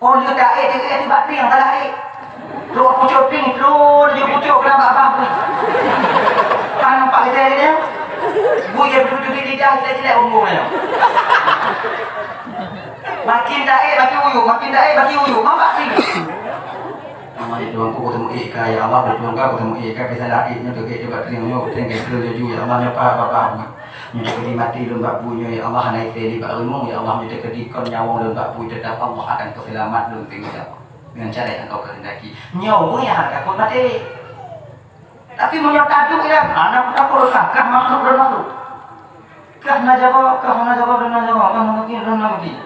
Oh, lheueh taék, taék, taék, bak trieng salah ék. Trok pucok trieng, trok laju pucok keunan bak babah bui. Kan nampak lagèe nyan? Bui nyang beuteubiet lidah, jilek-jilek umu nyan. Makin taék, makin uyuek, makin taék, makin uyuek. Nampak trieng. Allah, ya Tuhanku, kuteumeung ék ka, ya Allah, ya Tuhanku, kuteumeung ék ka, biasalah ék nyoe teuék bak trieng nyoe, trieng ka laju, ya Allah, nyoe ka babah bui. Nyoe teukeudi maté lôn bak bui nyoe, ya Allah, hana iséh lé bak rumoh, ya Allah, nyoe teukeudi kon nyawöng lôn bak bui, tetap Allah akan peuseulamat lôn, ya Allah. Dengan cara yang Engkau kehendaki. Nyoe ureueng nyang hana takot maté. Tapi meunyoe taduek nyan, hana peutakot, kah, kah makhluk dan makhluk. Kah na jaroe, kah na jaroe, dan na jaroe, kah na mungkin, dan na mungkin.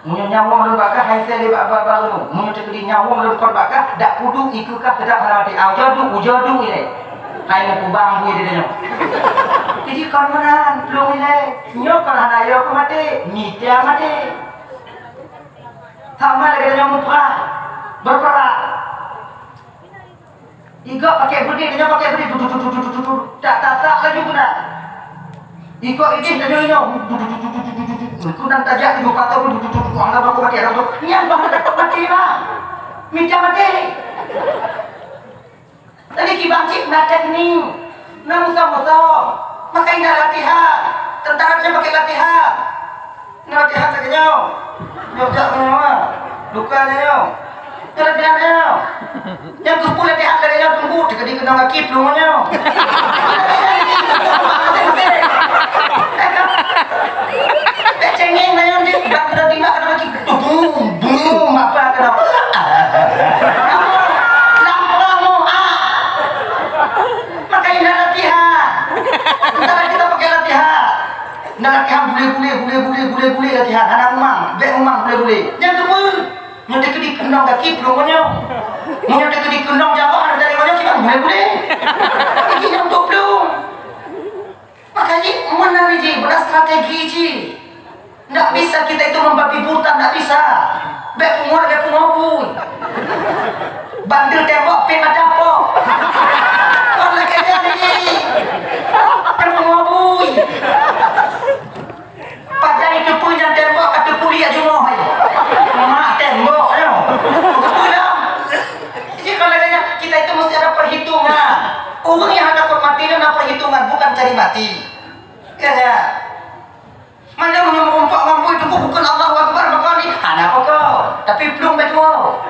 Meunyoe nyawöng lôn bak kah, hai seh lé bak, bak, bak lôn. Meunyoe teukeudi nyawöng lôn kon bak kah, dak kudu ikeue kah teutap hana maté. Au jadu, ujodu ilée. Hai mukubang bui di tanyoe. Jadi kon meunan, plueng ilée. Nyoe kon hana yo keu maté, mita maté. Sama lagée tanyoe muprah, berperang. Igok pakai beudé, tanyoe pakai beudé, du, du, du, tak, tak, tak, laju keunan. Igok idéh, tanyoe nyoe, du, du, du, du, du, du, du, du, du, keunan tajak tujoh patok, du, du, du, du, du, alah, bak maté, alah, bak. Nyan bah takot maté, bah. Mita maté. Tadi kibang cit na teknik, na musoh-musoh. Maka indah latihan. Tentara tanyoe pakai latihan. Nyoe latihan lagée nyoe. Nyoe jak nyoe, ah. Luka nyoe. Nyoe latihan nyoe. Nyang keupeue latihan lagée nyoe, tunggu, teukeudi keunong gaki plueng nyoe. Bék cengeng na nyoe, di, bak keudroe timbak keudroe gaki. Bum, bum, apa keunong. Lam perang, ah. Maka indah latihan. Sementara kita pakai latihan. Nah, latihan gule-gule, gule-gule, gule-gule latihan. Hana mumang, bék mumang gule-gule. Nyang keupeue? Nyoe teukeudi keunong gaki plueng nyoe. Nyoe teukeudi keunong jaroe hana jadi nyoe kiban gule-gule. Iki nyang untuk plueng. Makanya meunan jih, beuna strategi jih. Ndak bisa kita itu membabi buta, ndak bisa. Bék pungo, bék pungo bui. Bandel tembok, pin mata po. Kon lagée nyan jih. Bék pungo bui. Pajan itu pun nyang tembok ka teupuliek jumoh hai. Mak tembok nyoe. Beutôi dah. Jadi kalau katanya, kita itu mesti ada perhitungan. Ureuëng nyang hana takot mati nyan na perhitungan, bukan cari mati. Ya, ya. Mana meunyoe meurumpok ngon bui teupeu bukon Allahu Akbar, maka ni hana pokok. Tapi plueng beutôi.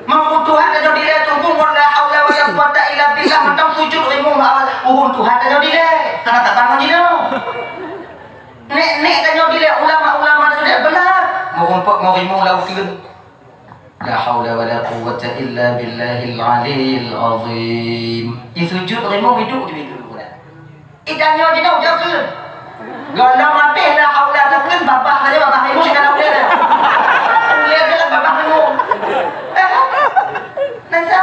Meunyoe Tuhan tanyoe dilée teungku, la haula wala quwwata illa billah, mantong sujud rimueng bak awai, ureuëng Tuhan tanyoe dilée. Hana taban ngon jinoe. Nek-nek tanyoe dilée, ulama-ulama tanyoe dilée, beuna. Meurumpok ngon rimueng lam uteuen. La haula wala quwwata illa billahil aliyyil azim. Di sujud rimueng iduek di pintoe. Di tanyoe jinoe ujoe kheun. Gohlom abéh la haula teukheun babah saja, babah rimueng sikana ulée dah. Ulée dah babah rimueng. Eh, nasa.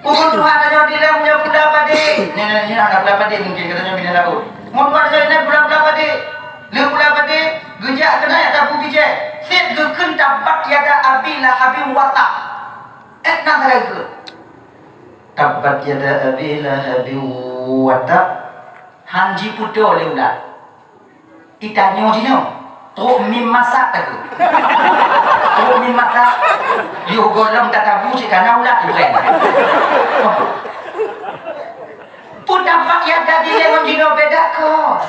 Ureuëng Tuhan tanyoe dilée meunyoe pula padé. Nyan, nyan, nyan, hana pula padé mungkin, geutanyoe bina laôt. Mun Tuhan tanyoe dilée pula-pula padé. Lheueh pula padé, geujak keunan jak tabu bijéh. Seb geukheun tabbat yada abi lahabin wa tab. Eh, na sagai geukheun. Tabbat yada abi lahabin wa tab. Han jipeutoe lé ulat. Itanyoe jinoe, trok mim masak takheun. Trok mim masak, yoh gohlom tatabu cit kana ulat ibreng. Peue tabbat yada dilée ngon jinoe beda kok.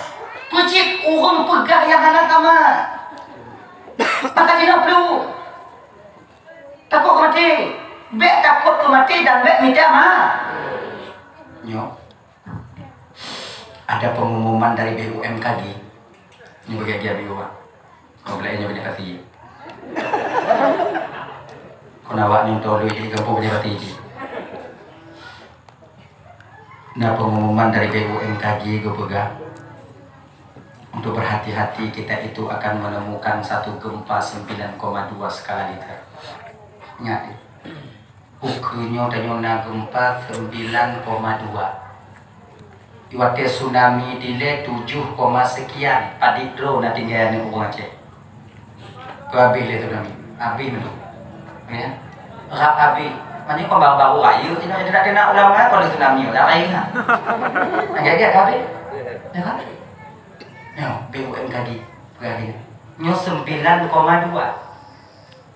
Peue cit ureuëng peugah nyang hana sama. Maka jinoe plueng. Takot keu maté. Bék takot keu maté dan bék mita ma. Nyoe. Ada pengumuman dari B U M K G. Ini bagi dia B U M. Kau boleh nyoe bagi pati. Kau nak awak nyoe tahu duit di kampung bagi pati je. Nah, pengumuman dari B U M K G geupeugah, untuk berhati-hati kita itu akan menemukan satu gempa sembilan koma dua skala Richter. Ingat, ukeue nyoe tanyoe na gempa sembilan koma dua. Di watée tsunami dilée tujoh koma sekian, padit droe na tinggai aneuk ureuëng Aceh. Keu habéh lé tsunami. Habéh meunan. Ya. Rab habéh. Maknanya kon baru-baru raya, inoe jadi nak kena ulama kon lé tsunami, dah lain lah. Agak-agak habéh. Ya kan? Nyoe, B U M K G. Peugah lagée nyoe. Nyoe sembilan koma dua.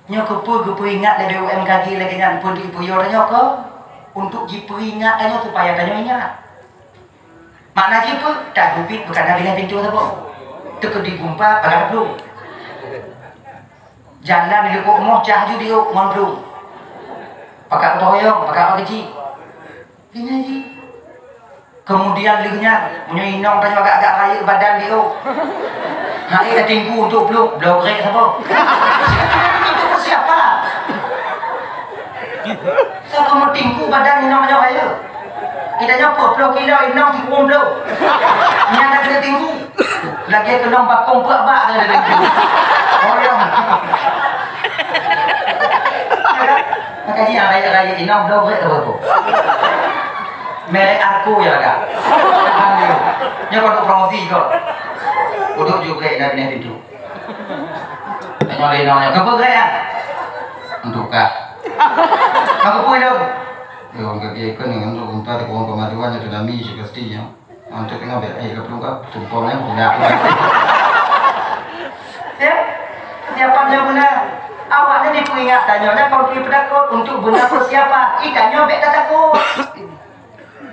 Nyoe keupeue geupeuingat lé B U M K G lagée nyan, peue di peue yo tanyoe keu? Untuk jipeuingat tanyoe supaya tanyoe ingat. Makna jih peue? Tadubiet bukana binéh pintoe saboh. Teukeudi gumpa pakai plueng. Jalan di likot rumoh cah ju diuk ngon plueng. Pakai gotong royong, pakai awak keuchik. Binéh jih. Kemudian lheueh nyan, meunyoe inong tanyoe agak-agak rayeuk badan diuk. Hai ka tinggu untuk plueng, bloe grek saboh. Itu persiapan. Soe keuh meutinggu badan inong nyoe rayeuk. Kita nyoe peuet ploh kilo inong sikureueng bloe. Nyan dah keuneuk tinggu. Lagèe keunong bakong peue bak. Oh, ya. Maka dia raya-raya inong dah berat apa tu? Merek Arko ya, Kak. Nyo kau promosi kau. Uduk juga nak pindah pintu. Tanya lagi nanya, "Kau apa gerak, ah?" "Untuk kah?" "Kau apa itu?" "Ya, orang kaki ikon yang untuk unta di pohon pemaduan yang tsunami juga pastinya." Untuk kena bèk, eh, ka plueng ka, tumpông, eh, budak. Ya, persiapan yang benar. Awak ni diperingat tanyoe nyan kon keu peutakot, untuk beuna persiapan. Ih, tanyoe bèk tatakot.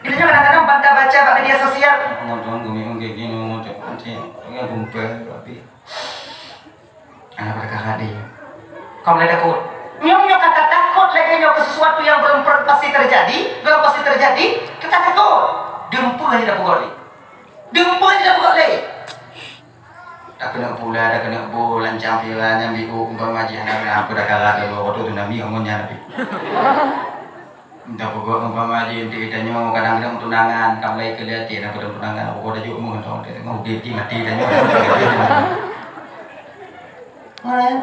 Kita nyoe kadang-kadang banta baca bak media sosial. Ngomong gumi, ngomong kayak gini, ngomong cak, ngomong cak, ngomong gumpal, tapi Hana peukara deh. Kamu mulai takut. Nyoe, nyoe kata takut lagèe nyoe keu sesuatu yang belum per-, pasti terjadi, belum pasti terjadi, kita takut. Dumpeue hana peugah lé. Dumpeue hana peugah lé. Dak keuneuk pula, dak keuneuk bu, lancang pira nyang biu, umpama jih hana, hana peukara dulu, waktu tsunami, amun nyan tapi. Ndak peugah umpama jih, di tanyoe kadang-kadang tunangan, ka mulai keu lheueh até na padum tunangan, peugah tajok meuh, tong, tengok udép jih maté tanyoe. Hai,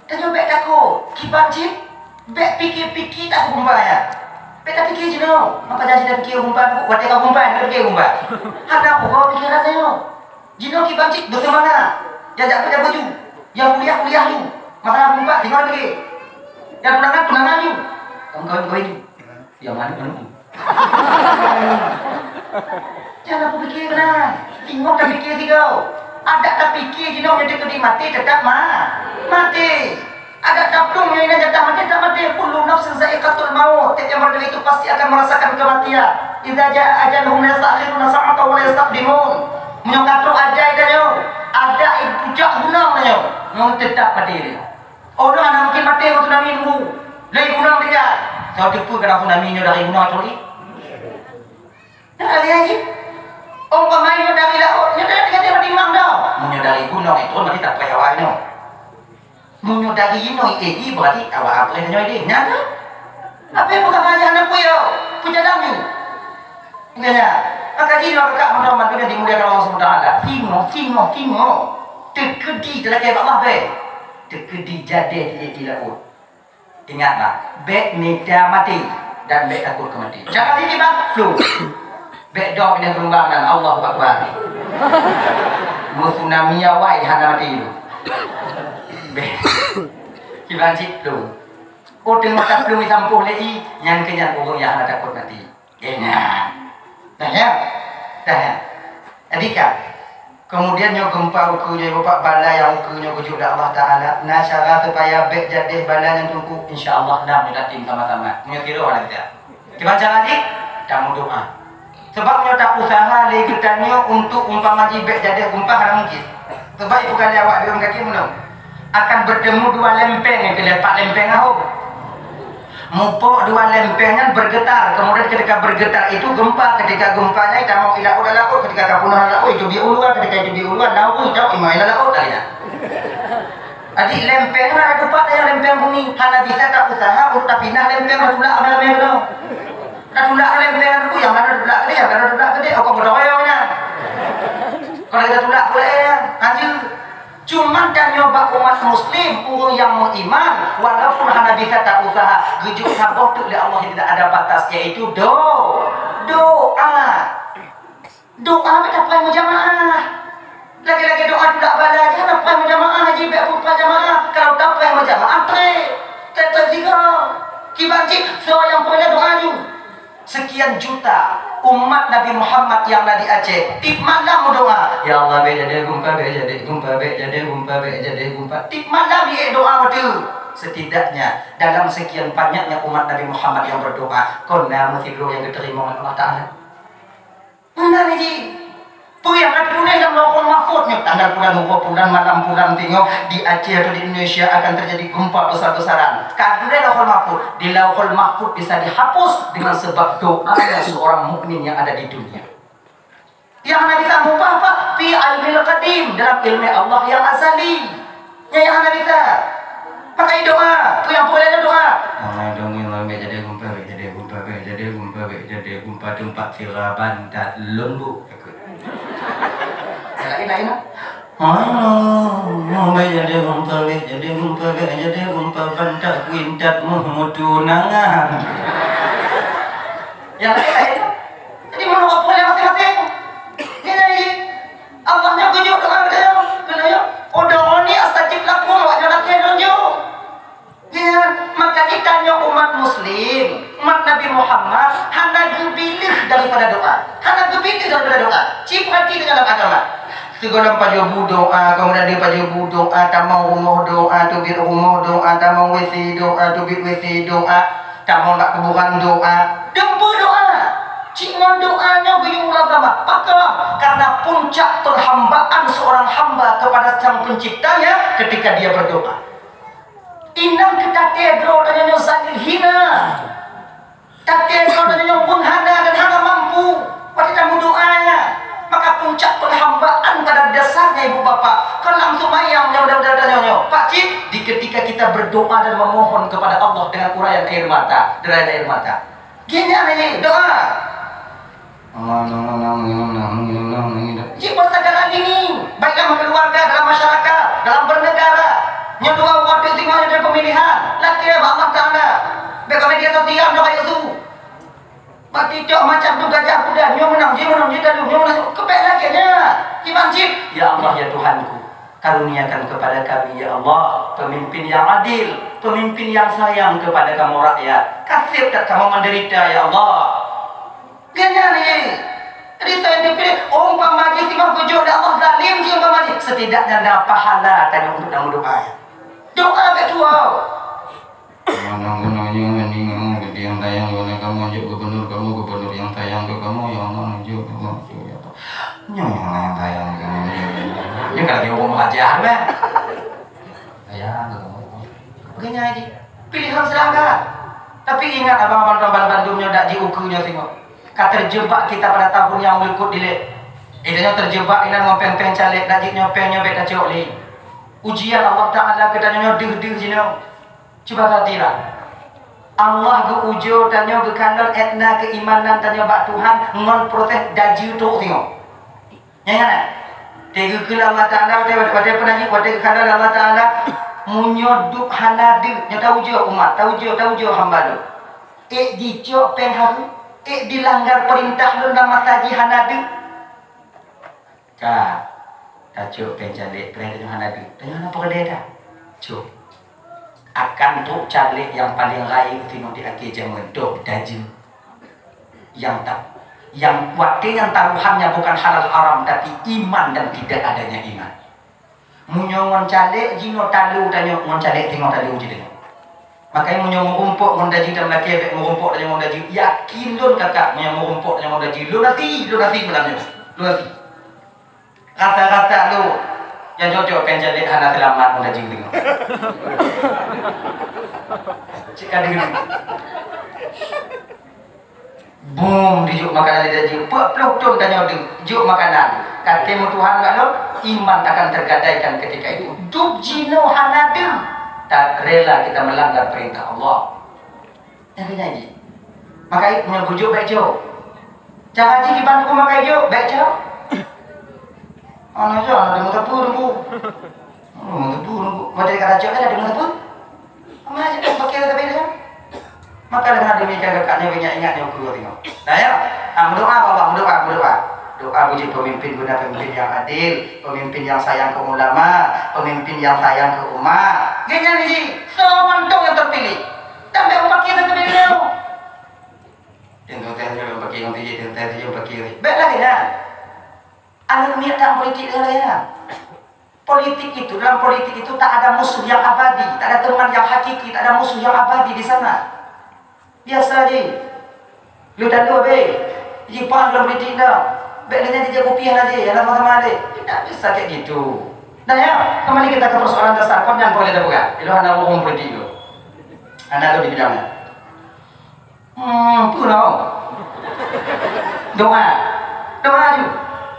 tanyoe bèk takot, kiban jih, bèk pike-pike takot gumba nyan. Bèk tapike jinoe, maka janji tapike gumba, watèe ka gumba, tapike gumba. Hana peugah pikeran tanyoe. Jinoe kiban cit beuseumangat. Nyang jak beuja beuju. Nyang kuliah, kuliah ju. Masalah muka, tinggai lagèe. Nyang tunangan, tunangan ju. Nyang kawin, kawin ju. Nyang maneuk, maneuk ju. Jangan aku pikir benar. Tengok dan pikir tiga. Ada tak pikir jinoe nyoe teukeudi maté, tetap ma-, maté. Adak taplueng nyoe inan jatah maté, tak maté. Kullu nafsin za'iqatul maut. Tiap-tiap manusia itu pasti akan merasakan kematian. Idza jaa ajaluhum la yasta'khiruna sa'atan wa la yastaqdimun. Meunyoe ka trok ajai tanyoe, adak i pucak gunong tanyoe, nyoe teutap maté lé. Oh, nyoe hana mungkin maté ngon tsunami nunggu. Lé gunong tinggai. Soe teupeue kadang tsunami nyoe dari gunong trok i? Nah, lihat ji. Umpama nyoe dari laôt, nyoe dari tinggai timbang dah. Meunyoe dari gunong itu nanti tak payah awak nyoe. Meunyoe dari inoe éh, berarti awak apreh nyoe deh. Nyan kan? Apa yang bukan banyak anak kuya? Puja dami. Makanya, maka jinoe kakak meunyoe bantu yang dimuliakan Allah Subhanahu wa Taala. Singoh, singoh, singoh. Teukeudi teulakèe bak Allah bèk. Teukeudi jadèh di, di laôt. Ingatlah, bèk mita maté dan bèk takot keu maté. Cara ini bang, flu. Bèk dong pindah geulumbang dan Allahu Akbar. Meutsunami awai hana maté tu. Bèk. Kiban cit tu. Ureueng mata plueng jisampôh lé i, nyan keuh nyan ureueng nyang hana takot maté. Ingat. Dah ya? Dah ya? Jadi kan, kemudian nyoe gempa ukeue nyoe, Bapak, bala nyang ukeue nyoe geujok lé Allah Taala, na cara supaya bèk jadèh bala nyan teungku? Insya Allah, na meunyoe tatem sama-sama. Meunyoe tiroe hana kita. Kiban cara jih? Tameudoa. Sebab meunyoe ta usaha lé geutanyoe untuk umpama jih bèk jadèh gempa hana mungkin. Sebab ibu kali awak dua kaki menang. Akan bertemu dua lempeng, yang keulipat lempeng ahom. Mupok dua lempeng nyan bergetar, kemudian ketika bergetar itu gempa, ketika gempa nyan tamong i laôt, laôt, ketika ka peunoh laôt itu di uluan, ketika itu di uluan, na ureueng jauh imai laôt tadi nyan. Jadi lempeng na ada teumpat yang lempeng bumi, hana bisa ta usaha untuk tapinah lempeng, ta tulak ramé-ramé tu. Ta tulak lempeng tu, yang mana tulak gede, yang mana tulak gede, oh kok bodoh ya. Kalau kita tulak boleh ya, anjir. Cuman tanyoe bak umat muslim, ureueng nyang meuiman, walaupun hana bisa ta usaha, geujok saboh teuk lé Allah yang tidak ada batas, yaitu do-, doa. Doa bèk tapreh meujamaah. Lagèe-lagèe doa tulak bala, jangan tapreh meujamaah, haji bèk peupreh jamaah. Kalau tapreh meujamaah, trép. Trép-trép sigoe. Kiban cit, soe nyang peureulèe doa ju. Sekian juta umat Nabi Muhammad nyang na di Aceh, tiep malam meudoa, "Ya Allah, bèk jadèh gempa, bèk jadèh gempa, bèk jadèh gempa, bèk jadèh gempa." Tiep malam jiék doa beutôi. Setidaknya dalam sekian banyaknya umat Nabi Muhammad yang berdoa, kon na meusidroe nyang geuteurimong lé Allah Taala. Meunan jih. Peue nyang ka teutuléh lam Lauhul Mahfuz nyoe, tanggal pulan, uroe pulan, malam pulan, singoh di Aceh atau di Indonesia akan terjadi gempa besar-besaran. Ka teutuléh Lauhul Mahfuz. Di Lauhul Mahfuz bisa dihapus dengan sebab doanya seorang mukmin yang ada di dunia. Nyang hana bisa mubah apa? Fi ilmil qadim, dalam ilmu Allah yang azali. Nyan nyang hana bisa. Pakai doa. Peue nyang peureulèe doa? Orang dong yang lambek jadi gumpa, jadi gumpa, jadi gumpa, jadi gumpa tempat siraban dan lembut. Lain, lain lah. Aduh, jadi rupa, jadi rupa, jadi rupa bantak kuintat meuh mutu nangan. Nyang laén-laén. Jadi, meunoe peue nyang maséng-maséng. Jadi, Allah nyoe geujok doa geutanyoe, geutanyoe, "Ud'uni astajib lakum," awak nyoe lakée lôn jok. Ya, maka geutanyoe umat muslim, umat Nabi Muhammad hana geubiléh daripada doa. Hana geubiléh daripada doa. Ci peurati dalam agama. Sigohlom pajoh bu doa, keumudian di pajoh bu doa, tamong rumoh doa, teubiet rumoh doa, tamong W C doa, teubiet W C doa, tamong bak kuburan doa. Dum peue doa. Cit ngon doa nyoe geuyue ulama. Pakon? Karena puncak penghambaan seorang hamba kepada Sang Penciptanya ketika dia berdoa. Inong keu taté droe tanyoe nyoe zalil hina. Taté droe tanyoe nyoe pun hana dan hana mampu. Watée tameudoa nyan, maka puncak penghambaan pada dasarnya ibu bapak. Kon lam seumayang nyoe, mudah-mudahan tanyoe nyoe. Pak cit, di ketika kita berdoa dan memohon kepada Allah dengan uraian air mata, deraian air mata. Gini nyan doa. Jih beusagala gini, baik dalam keluarga, dalam masyarakat, dalam bernegara. Nyoe dua uroe teuk singoh nyoe pemilihan, lakée bak Allah Taala. Bèk bak media sosial nyoe bayeue su. Bak TikTok macam tu gajah muda, nyoe meunang, jih meunang, jih dalu, nyoe meunang. Keupék lakée nyan. Iman cit, "Ya Allah, ya Tuhanku, karuniakan kepada kami, ya Allah, pemimpin yang adil, pemimpin yang sayang kepada kamoe rakyat. Ka sép that kamoe menderita, ya Allah." Geuhnyan lé. Jadi, soe nyang teupiléh, umpama jih singoh geujok lé Allah zalim jih umpama jih, setidaknya na pahala tanyoe untuk nyang meudoa. Doa bèk tuwoe. Mana guna nyoe ni, kamu geudiang tayang guna kamu jok gubernur kamu, gubernur yang sayang ke kamu, ya Allah, jok kamu, jok ya Allah. Nyoe yang sayang ke kamu, ya Allah. Nyoe kan lagi hukum ajar, bah. Sayang ke kamu. Geuhnyan jih. Pilihan silahkan. Tapi ingat, abang-abang, tuan-tuan bandum nyoe dak jiukeue nyoe singoh. Ka terjebak kita pada tahun nyang meulikot dilèe. Eh, tanyoe terjebak inan ngon péng-péng caleg, dak jeuet nyoe péng nyoe bèk tacok lé. Ujian Allah Taala keu tanyoe nyoe deuh-deuh jinoe. Cuba perhatilah. Allah geuujoe tanyoe geukalon étna keuimanan tanyoe bak Tuhan ngon proses dajeu trok singoh. Nyan, nyan, eh? Teugeukheun lé Allah Taala, watèe, watèe, watèe peunaji, watèe geukheun lé Allah Taala, meunyoe duek hana deuh, nyoe taujoe umat, taujoe, taujoe hamba Lôn. Ék jicok péng hareuem, ék dilanggar peurintah Lôn lam masa jih hana deuh. Ka, tacok péng caleg, péng tanyoe hana deuh. Tanyoe hana peureulèe dah. Cok. Akan trok caleg nyang paleng rayeuk singoh di akhé jameun, toh dajeu. Nyang ta-, nyang watèe nyan taruhannya bukan halal haram, tapi iman dan tidak adanya iman. Meunyoe ngon caleg jinoe talu tanyoe, ngon caleg singoh talu jinoe. Makanya meunyoe meurumpok ngon dajeu dan lakèe bèk meurumpok tanyoe ngon dajeu. Yakin lôn kakak, meunyoe meurumpok tanyoe ngon dajeu, lôn hase, lôn hase malam nyoe. Lôn hase. Rata-rata lôn nyang cocok péng caleg hana seulamat ngon dajeu singoh. Cit ka deungoe. Bum, dijok makanan lé dajeu. Peuet ploh thon tanyoe deuh, jok makanan. Ka tém meutuhan bak lôn, iman akan tergadaikan ketika itu. Dub jinoe hana deuh, tak rela kita melanggar perintah Allah. Nyang keu nyan jih. Maka meunyoe geujok bèk jok. Cara jih kiban teungku makai jok, bèk jok. Ana jok, ana deungoe teupeu teungku. Ana deungoe teupeu teungku. Watèe ka tacok kan ada deungoe teupeu. Ama jih kan pakai tapi dah. Maka dengan demikian kakak nyoe ingat-ingat nyoe guru tengok. Nah ya, ah, berdoa Bapak, berdoa, berdoa. Doa bagi pemimpin guna pemimpin yang adil, pemimpin yang sayang ke ulama, pemimpin yang sayang ke umat. Gini ni, semua mantong yang terpilih. Dan dia pakai terpilih. Tengok tengok pakai yang tinggi, tengok tengok pakai. Baiklah ya. Anak miet tak politik dengan lain. Politik itu, dalam politik itu tak ada musuh yang abadi, tak ada teman yang hakiki, tak ada musuh yang abadi di sana. Biasa je. Lu tak lu habis. Ji pan dalam politik dah. Baik dengan dia jago piah aja, ya sama-sama deh. Tidak bisa kayak gitu. Nah ya, kembali kita ke persoalan dasar. Kau jangan boleh dah buka. Itu hanya hukum politik itu. Anda tu di bidangnya. Hmm, peue na? Doa. Doa ju.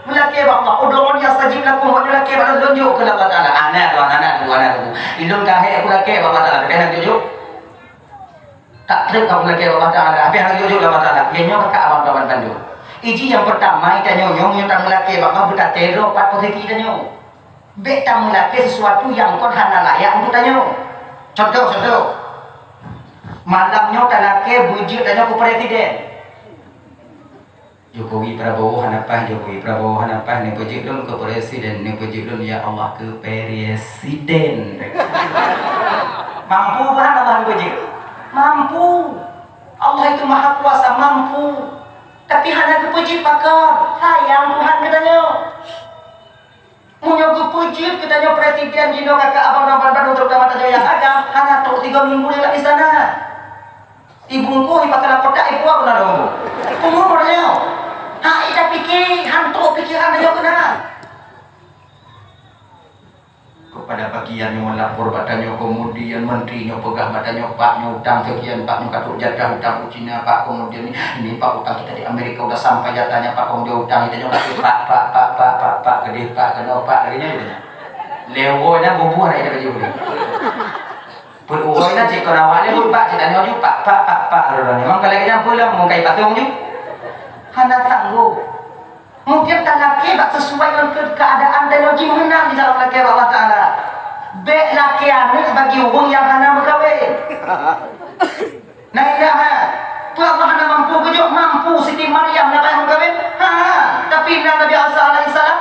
Meulakée bak Allah. "Ud'uni astajib lakum," wa lakée bak lôn jok keu Allah Taala. Ana tu, ana tu, ana tu. Indon ka hai aku lakée bak Allah Taala, tapi hana jok-jok. Tak trép ka meulakée bak Allah Taala, tapi hana jok-jok Allah Taala. Nyoe ka abang kawan bandum. Iji yang pertama, ita nyoe, nyoe, nyoe tak meulakée bak Allah, beutatée droe pat posisi ita nyoe. Bék tameulakée sesuatu nyang kon hana layak untuk tanyoe. Contoh, contoh. Malam nyoe talakée beujeuet tanyoe keu presiden. Jokowi Prabowo hana paih, Jokowi Prabowo hana paih, neupeujeuet lôn keu presiden, neupeujeuet lôn ya Allah keu presiden. Mampu bah Allah neupeujeuet? Mampu. Allah itu maha kuasa, mampu. Tapi hana geupeujeuet pakon, sayang Tuhan keu tanyoe. Meunyoe geupeujeuet geutanyoe presiden jinoe kakak abang dan bandum, terutama tanyoe nyang agam, hana trok tiga minggu lewat di sana. Ibungkuh ipakana kotak ipuak na dong. Umur nyoe. Ha ita pike, han trok pikiran tanyoe keunan. Kepada bagian nyoe lapor bak tanyoe, kemudian menteri nyoe peugah bak tanyoe, "Pak, nyoe utang sekian, Pak, nyoe ka trok jatah utang u Cina, Pak, kemudian ni, ini, Pak, utang kita di Amerika udah sampai jatahnya, Pak, kemudian utang kita nyoe, Pak, Pak, Pak, Pak, Pak, Pak, keudeh, Pak, keunoe, Pak," lagée nyan. Lewoi na bubuh aneuk ida baju ni. Peuet uroe na cit kon awak lé, peuet bak cit tanyoe ju, "Pak, Pak, Pak, Pak," lôn nyoe. Memang kalau lagée nyan peue lom, mun kai patung ju. Hana sanggup. Mungkin talakée bak sesuai ngon ke-, keadaan tanyoe jih meunan di dalam lakée bak Allah Taala. Bék lakée aneuk bagi ureuëng nyang hana meukawen. Na indah, ha? Peue Allah hana mampu geujok? Mampu, Siti Maryam na payah meukawen? Ha, tapi na Nabi Isa alaihissalam.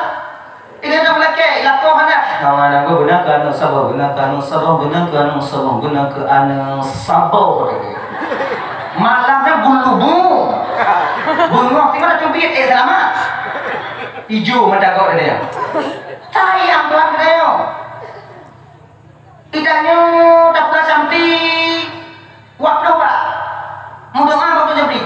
Ilée na meulakée, lakoe hana. Nama aneuk geuh beuna keu aneuk saboh, beuna keu aneuk saboh, beuna keu aneuk saboh, beuna keu aneuk saboh. Malam nyan bulu bu. Beungoh si mana teubiet, eh, seulamat. Ijo mata kok dia. Sayang Tuhan dia. Itanyoe tapeugah samping dua ploh bak. Meudoa bak Tuhan Jabri.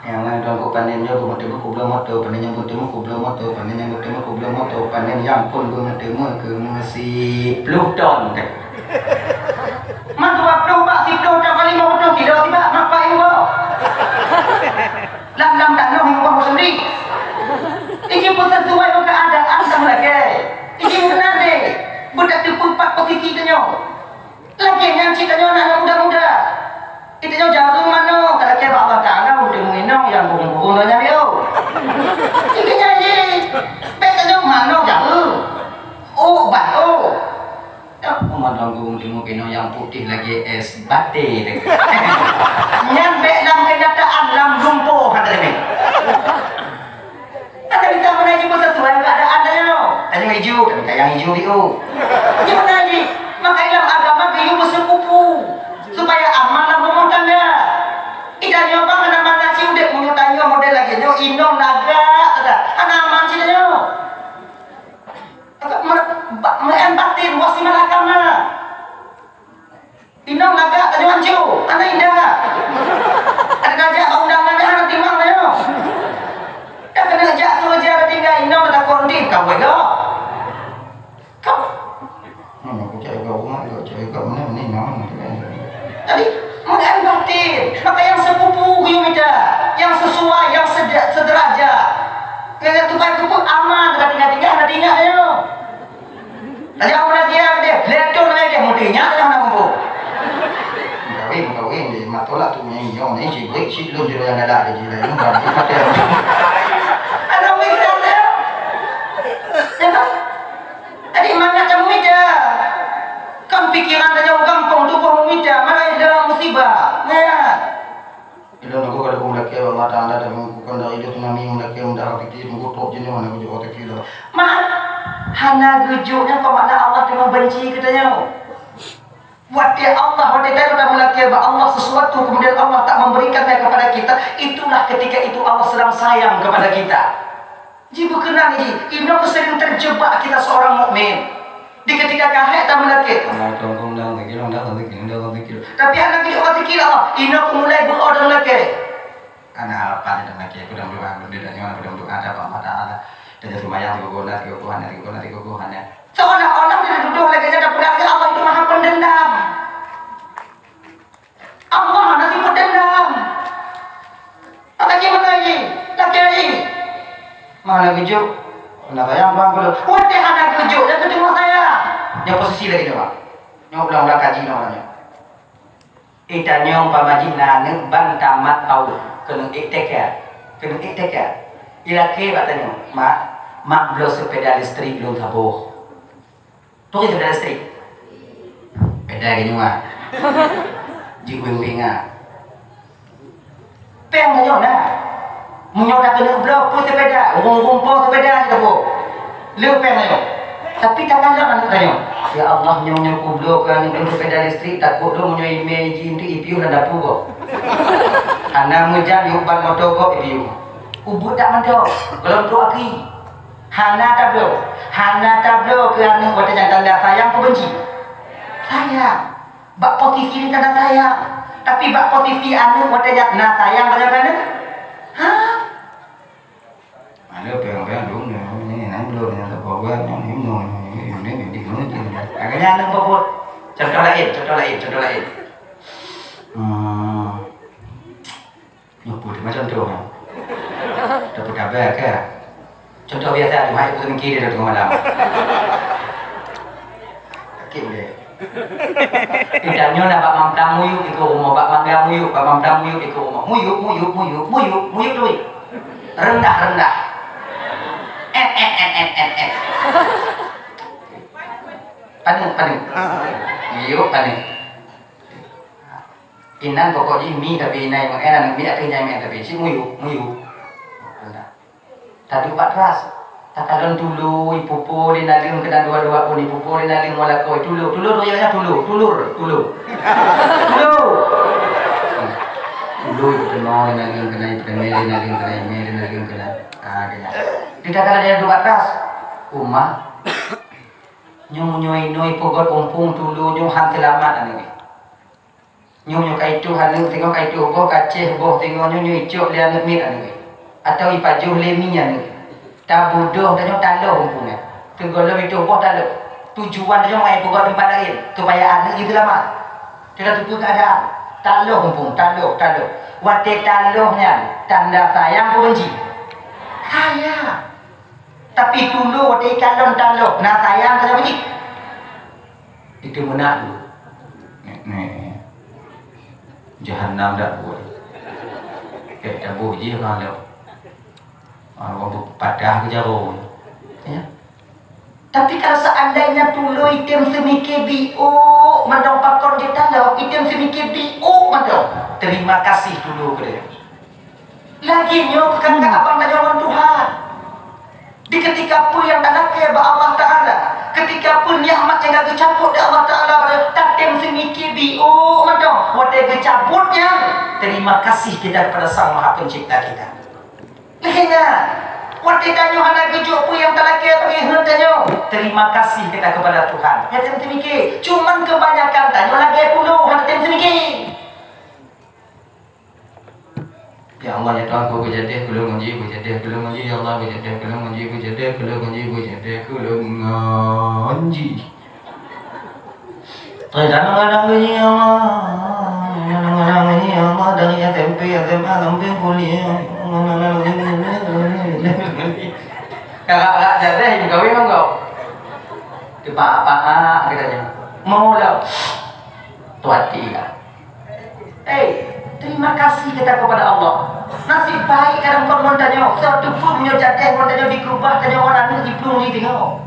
Nyang laén tuan ku panen nyoe beumeuteumé kubloe moto, panen nyang beumeuteumé kubloe moto, panen nyang beumeuteumé kubloe moto, panen nyang pun beumeuteumé keu meusiploh ton. Man dua ploh bak siploh ton, lima ploh kilo sibak, mapa iwoe. Lam, lam tanoh nyang ubah sendiri. Ini pun sesuai dengan keadaan sama lagi. Ini meunan deh. Beutateupeue pat posisi tanyoe. Lagée nyan cit tanyoe aneuk muda-muda. Tanyoe jareueng manoe, talakée bak Allah Taala, udeb meuinong nyang burung-burung donya biôh. Ingat nyan jih. Bék tanyoe manoe jareueng. Oh, ban, oh. Dak peumandang gurung timu keunoe nyang putéh lagée es baté teuh. Nyan bék lam keunyataan, lam lumpoe hana leubeh. Hana bisa meunan jih beusesuai keadaan tanyoe. Tanyoe ijo, tapi kayang ijo biôh. Nyan meunan jih, makanya lam agama geuyue beuseupupu, supaya aman lam rumoh tangga. Itanyoe bang hana mangat si udeb meunyoe tanyoe model lagée nyoe, inong lagak saja. Hana aman si tanyoe. Agak mer-, ba-, meu'en batin, wasimal agama. Inong lagak tanyoe hanco, aneuk indah. Ada tajak bak undangan dia, aneuk timang tanyoe. Dah keuneuk jak keureuja, dah tinggai inong, dah takot nanti bukan buet gob. Kau. Mana aku cari kau rumah, kau cari kau mana, mana inong, mana. Jadi, meu'en batin. Maka nyang seupupu geuyue mita, nyang seusuai, nyang sede-, seudeurajat. Nyang tukai pupuk aman, dah tinggai-tinggai, dah tinggai tanyoe. Tajak meurasia deh, lé thon lagée deh, muti nyan dah na mubu. Meukawen, meukawen deh, mak tolak tu nyang nyoe ni, si break, si lôn jiro nyang galak jadi lain, bukan si pakai. Ada orang bilang dia. Ya kan? Jadi mangat kamu mita. Kan pikiran dia jauh gampang tu kamu mita, mana ada musibah. Ya. Ilôn nanggroe ka lheueh meulakée bak Allah Taala dan meungukukan dari ilôn tsunami meulakée meudarah piti meugotok jeuneuh hana geujok watée kilo. Mak, hana geujok nyan kon makna Allah teuma benci keu tanyoe. Watée Allah, watée tanyoe tameulakée bak Allah sesuatu, kemudian Allah tak memberikannya kepada kita, itulah ketika itu Allah sedang sayang kepada kita. Jibeukeunang jih, inoe sering terjebak kita seorang mukmin. Di ketika kahé tameulakée. Nah, tungkong dang zikir, dang zikir, dang zikir. Tapi hana geuyue zikir Allah, inoe mulai beuo tameulakée. Kana harapan tameulakée, peudong doa, peudong doa, peudong doa, ada Allah Taala. Dan seumayang tiga bulan, tiga bulan, tiga bulan, tiga bulan. Seolah-olah dia dituduh lagée nyan, padahai Allah itu Maha Pendendam. Allah hana sifeuet dendam. Maka jih meunan jih, lakée jih. Mana geujok? Hana sayang bang keu lôn. Watée hana geujok, nyan keuteumeu sayang. Nyoe posisi lagée nyoe, Bang. Nyoe ulang-ulang kaji nyoe, nyoe. Eh, tanyoe umpama jih na aneuk ban tamat paut, keuneuk ék T K. Keuneuk ék T K. Ilakée bak tanyoe, "Mak, mak bloe seupeda listrik lôn saboh." Peue sepeda listrik? Sepeda geunyuat. Jiweng-weng ah. Péng meunyoe na. Meunyoe na keuneuk bloe, peue sepeda, ureueng-ureueng po sepeda jiteupeue. Le péng meunyoe. Tapi takalon aneuk tanyoe, "Ya Allah, nyoe-nyoe kubloe keu aneuk lôn sepeda listrik, takot lôn meunyoe imè jih eunteuk ipiôh lam dapu gob." Hana meujan yub ban moto gob ipiôh. Ubeuet dak mantong, gohlom trok aki. Hana tabloe, hana tabloe keu aneuk watèe nyan tanda sayang peue benci? Sayang. Bak posisi nyan tanda sayang. Tapi bak posisi aneuk watèe nyan na sayang bak aneuk? Ha? Ada orang-orang dulu ni, ni, ni, dulu ni, ada orang ni, ni, ni, ni, ni, ni, ni, ni. Agaknya aneuk bapak. Contoh lain, contoh lain, contoh lain. Hmm. Nyoe peue teuma contoh nyan? Tapeutabé ka? Contoh biasa, cuma itu mikir dia tengah malam. Sakit deh. Tidak nyoe na bak mamtang muyup iko rumoh, bak mangga muyup, bak mamtang muyup iko rumoh. Muyup, muyup, muyup, muyup, muyup tu. Rendah, rendah. Eh, eh, eh, eh, eh, eh. Panik, panik. Muyup, panik. Inan pokok jih mi tapi inan meu'en, aneuk miet ateueh nyang meu'en tapi cit muyup, muyup. Tadi ubat keras. Takalon tulo, ipupô lé naleueng keunan dua-dua pun, ipupô lé naleueng ngon lakoe. Tulo, tulo tu ya tulo, tulur, tulo. Tulo. Tulo ipeuteumé lé naleueng keunan, ipeuteumé lé naleueng keunan, ipeuteumé lé naleueng keunan. Ah, dia. Dia takalon dia ubat keras. Uma. Nyoe, nyoe, nyoe peugöt umpung tulo nyoe han seulamat aneuk. Nyoe, nyoe ka itoh aneuk singoh, ka itoh boh, ka céh boh singoh, nyoe, nyoe icok lé aneuk miet aneuk. Atau ipajoh lé mi aneuk. Tabudoh tanyoe taloh umpung nyan. Teugolom itoh boh taloh. Tujuan tanyoe mangat ipeugöt teumpat laén, supaya aneuk jih seulamat. Teuka teupeue keuadaan. Taloh umpung, taloh, taloh. Watèe taloh nyan, tanda sayang peue benci? Sayang. Tapi tulo watèe ikalon taloh, na sayang ka sabe jih. Itu meunak tu. Nek, nek. Jahannam dak buat. Kayak taboh jih orang tu. Orang tu patah ke jarum. Ya. Tapi kalau seandainya tulo item semike biuk mantong pakon jih taloh, item semike biuk mantong. Terima kasih tulo ke dia. Lagi nyoe keukan abang tanyoe ngon Tuhan. Di ketika peue nyang talakèe bak Allah Taala, ketika peue nikmat nyang ka geucabut lé Allah Taala bak tanyoe, tatem seumike biôh mantong. Watèe geucabut nyan, terima kasih kita kepada Sang Maha Pencipta kita. Lheuh nyan, watèe tanyoe hana geujok peue nyang talakèe bagi heuet tanyoe, terima kasih kita kepada Tuhan. Nyan tem seumike. Cuman kebanyakan tanyoe lagèe pulo hana tem seumike. Ya Allah, ya Tuhanku, beujadeh keu lôn ngon jih, beujadeh keu lôn ngon jih, ya Allah, beujadeh keu lôn ngon jih, beujadeh keu lôn ngon jih, beujadeh keu lôn ngon jih. Eh, kadang-kadang ngon jih, ya Allah, kadang-kadang ngon jih, ya Allah, dari S M P, S M A sampai kuliah. Kakak-kakak jadeh, ibu kawin ngon kau. Tepak-pak, katanya. Mau lah. Tu hati lah. Eh, terima kasih kita kepada Allah. Nasib baik kadang kon ngon tanyoe, seuteupeu meunyoe jadeh ngon tanyoe dikeubah tanyoe ngon aneuk jiplueng jih teungoh.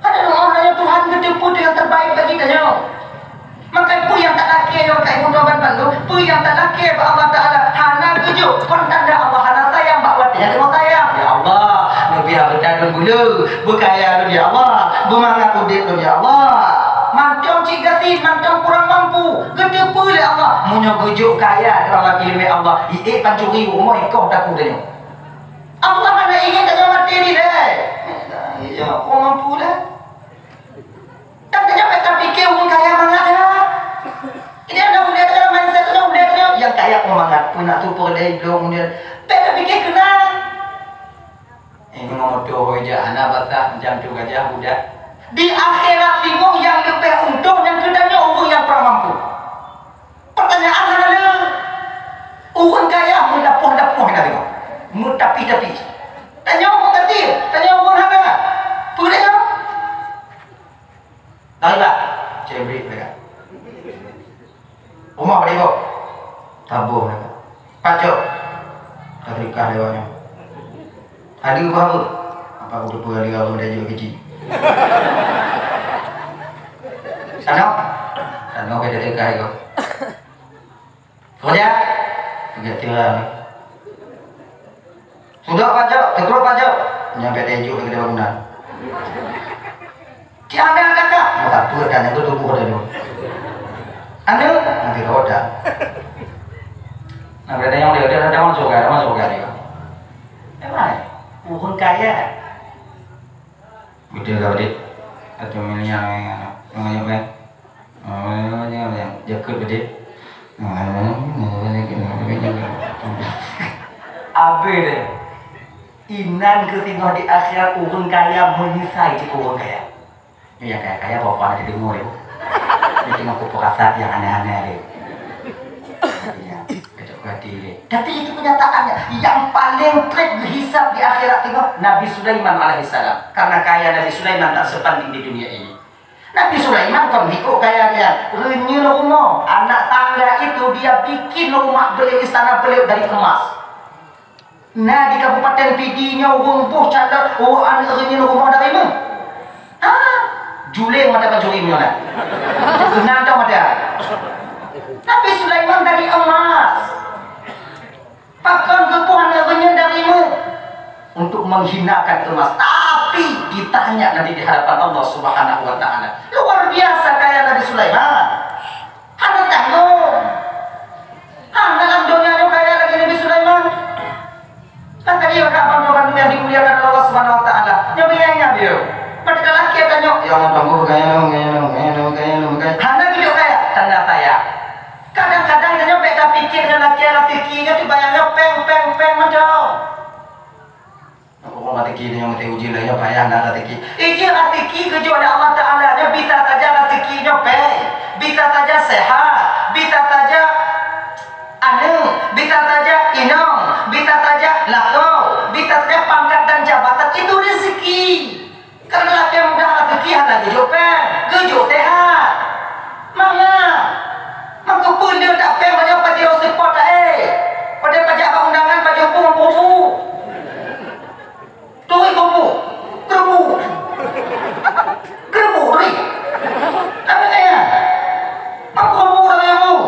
Ada doa tanyoe Tuhan geuteupeue yang terbaik bagi tanyoe. Maka peue nyang talakèe nyoe ka ibu tobat bandum, peue nyang talakèe bak Allah Taala hana geujok, kon tanda Allah hana sayang bak watèe nyang teungoh sayang. Ya Allah, neubiar beuta lôn buleue, beukaya lôn ya Allah, beumangat udép lôn ya Allah. Mantong cit gasien, mantong kurang mampu, geuteupeue lé Allah. Meunyoe geujok kaya dalam laki lé Allah, iék pancuri rumoh ikoh daku tanyoe. Allah hana ingin tanyoe maté dilèe. Ya, kurang mampu dah. Tanyoe bèk tapike ureueng kaya mangat that. Ini ada udép dalam mindset tanyoe, udép tanyoe nyang kaya mangat, peue na tu peureulee bloe udép. Bèk tapike keunan. Eh, ngon moto hôi jak hana basah macam tu gajah budak. Di akhirat singoh nyang leubeh untông nyan keu tanyoe ureueng nyang kurang mampu. Pertanyaan hana le. Ureueng kaya meudapoh-dapoh na tengok. Meutapi-tapi. Tanyoe ureueng gasien, tanyoe ureueng hana. Peue tanyoe? Taribat. Cek bri mereka. Rumah bak iboh. Taboh mereka. Pacok. Ka teulikah lewat nyoe. Ada apa apa? Apa aku tu pun ada orang dah jual kecil. Tanoh, tanoh ka teuka iko. Keureuja, peugah tira. Sudok pajoh, teukrok pajoh, nyang bèk teuinjok lagèe bangunan. Cit hana kakak, maka tu dah nyan tu tuboh dah nyoe. Aneuk, nanti roda. Nah, berarti yang dia, dia, dia masuk kan, masuk kan dia. Memang, ureueng kaya. Beutôi ka, Dik? Atau miliar, eh, anu, nyang banyak, eh? Oh, banyak, banyak. Jakeuet, Dik. Abéh deh. Inan keuh singoh di akhirat ureueng kaya meunyeusai cit ureueng kaya. Nyoe nyang kaya-kaya bapak na dideungoe deh. Nyoe cuma kupeurasa nyang aneh-aneh deh. Iya, kacok hati deh. Tapi itu kenyataannya. Yang paling treb geuhisab di akhirat singoh Nabi Sulaiman alaihissalam. Karena kaya Nabi Sulaiman tak sebanding di dunia ini. Nabi Sulaiman kon hikok kaya dia. Reunyeun rumoh, anak tangga itu dia bikin rumah beliau, istana beliau dari emas. Nah, di Kabupaten Pidie nyoe ureueng boh calon, oh, aneuk reunyeun rumoh dari mana? Ha? Juling mata pancuri meunyoe na. Keunan tau mata. Nabi Sulaiman dari emas. Pakon geuboh aneuk reunyeun dari mana? Untuk menghinakan emas. Tapi ditanya nanti di hadapan Allah Subhanahu wa Ta'ala. Luar biasa kaya Nabi Sulaiman. Hana tanggong. Hana lam donya nyoe kaya lagèe Nabi Sulaiman. Kan tadi maka abang-abang yang dimuliakan Allah Subhanahu wa Ta'ala. Nyoe biaya nya dia. Pada laki tanya, "Ya Allah, tunggu kaya dong, kaya dong, kaya dong, kaya dong, kaya." Hana bijak kaya, tanda tanya. Kadang-kadang kita nyoe bèk tapikir dengan laki rezeki nyoe tu bayang nyoe peng, peng, peng macam. Aku mau rezeki ni yang mesti uji lah, ya payah nak rezeki. Iji rezeki kerja oleh Allah Ta'ala, dia bisa saja rezeki nyoe peng, bisa saja sehat, bisa saja aneuk, bisa saja inong, bisa saja lakoe, bisa saja pangkat dan jabatan, itu rezeki. Karena laki mudah rezeki hana geujok peng, geujok sehat. Manga, maka pun dia tak peng banyak pajak usipot tak eh. Pada pajak bak undangan pajak pun kubu. Turi kubu, kerubu, kerubu turi. Apa kaya? Apa kubu dah kubu?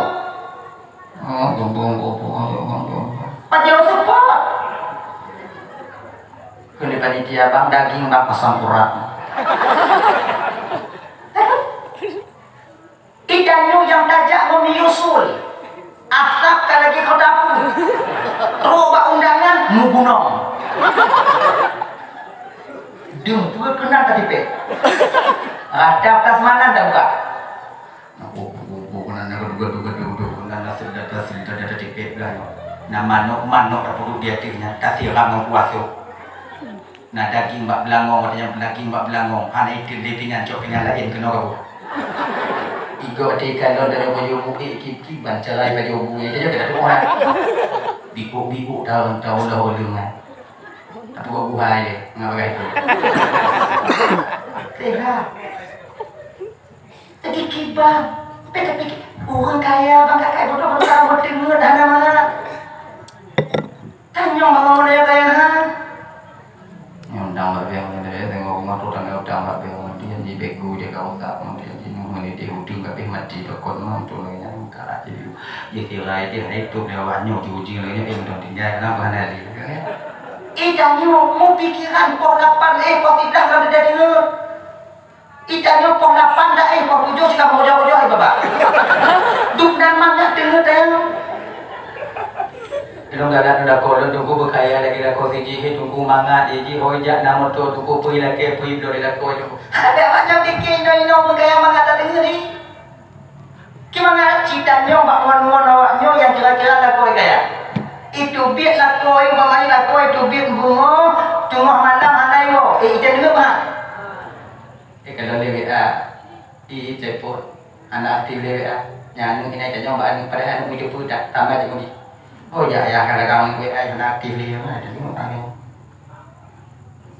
Oh, gombong, gombong, gombong, gombong. Pajak support. Kena panitia bang daging bang asam urat. Idanyu yang tajak memiusul. Asap ka lagi kau dapur. Trok bak undangan, mugunong. Dum pue kena tadi pe. Radap kasmanan dah buka. Nah, oh, oh, oh, oh, nah, nah, duga, duga, duga, duga, nah, nah, sudah, sudah, sudah, sudah, dikit lah, no. Nah, manok, manok dah puduk di hati nya, tak siram ngon kuah tu. Nah, daging bak belangong, ada yang daging bak belangong. Hana itu dia pingan, cok pingan lain kena kau. Igo di kalon dari baju buki, kip-kip, ban cerai baju buki, dia juga tak tuhan. Bibuk-bibuk tahun, tahun dah ulungan. Tapi kok buhai je, ngapa kaya itu? Tega. Jadi kiban, tapi tapi urang kaya bang kakak bodoh bodoh sama dengan hana mana. Tanyong bang orang kaya ha. Yang undang lebih yang lebih tengok rumah tu tangga utang lebih yang dia jadi begu dia kau tak mau dia jadi nunggu ni dia udah lebih mati bakon mau tu lagi yang kalah jadi dia kira dia itu dia awak nyu uji lagi yang dah tinggal kenapa hana dia. Eh, dah nyu, mu pikiran poh lapan, eh, poh tiga kalau dia dengar. Itanyoe poh lapan dah, eh, poh tujoh cit ka meuhujah-hujah, eh, babah. Dum nan mangat teungeut tayang. Ilong galak nyoe lakoe lôn teungku beukaya lagèe lakoe sijih, eh, teungku mangat, eh, jih, oh, jak na moto teungku peue lakèe peue bloe di lakoe teungku. Ada macam pike inoe-inoe beukaya mangat tateungeut, eh. Kimangat cit tanyoe bak ngon-ngon awak nyoe nyang kira-kira lakoe kaya. Itu biet lakoe, umpama lakoe itu biet bungoh, teungoh malam hana iwoe. Eh, ita deungoe bah. Eh, kalau lé W A, i telepon, aneuk aktif lé W A. Nyan aneuk inai tanyong bak aneuk, padahai aneuk meujeuet peue dak, tambah cit mudi. Oh, ya, ya, kadang-kadang aneuk W A hana aktif lé, mana tanyong aneuk.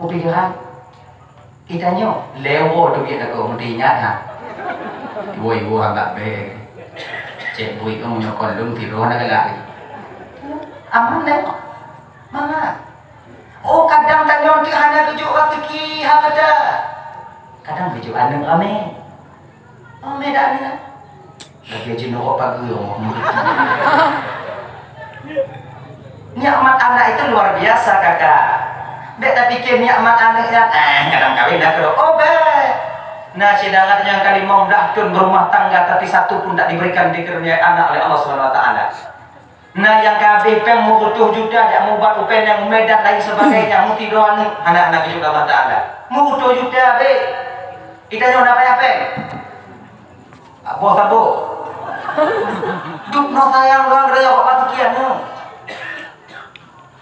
Mupikiran, i tanyoe, lewo teubiet lakoe, meuti ingat ha. Iwoe-iwoe agak bèe. Cek buet kamoe nyoe kon lôn tiroh na galak lé. Aman lé. Mangat. Oh, kadang tanyoe ti hana geujok raseuki, ha gata. Kadang geujok aneuk ramè. Oh, Medan ni. Lagèe jinoe pageue. Nikmat anak itu luar biasa, Kakak. Bèk tapikir nikmat anak nyan, eh, kadang kawin dah keudroe. Oh, bèk. Nah, syedara nyang ka limong blah thôn berumah tangga, tapi satu pun tak diberikan dikaruniai anak oleh Allah Subhanahu wa Taala. Na nyang ka habéh péng meureutôh juta jak meuubat u péng nyang u Medan lain sebagainya, meusidroe aneuk, hana, hana geujok Allah Taala. Meureutôh juta habéh. Geutanyoe na payah péng? Boh saboh. Dum na sayang ureueng raya bak rezeki aneuk.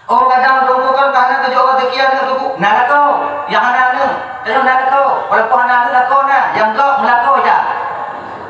Oh, kadang Teungku kan ka hana geujok rezeki aneuk Teungku. Na lakoe, nyang hana aneuk. Tanyoe na lakoe. Walaupun hana aneuk, lakoe na. Nyang gob meulakoe.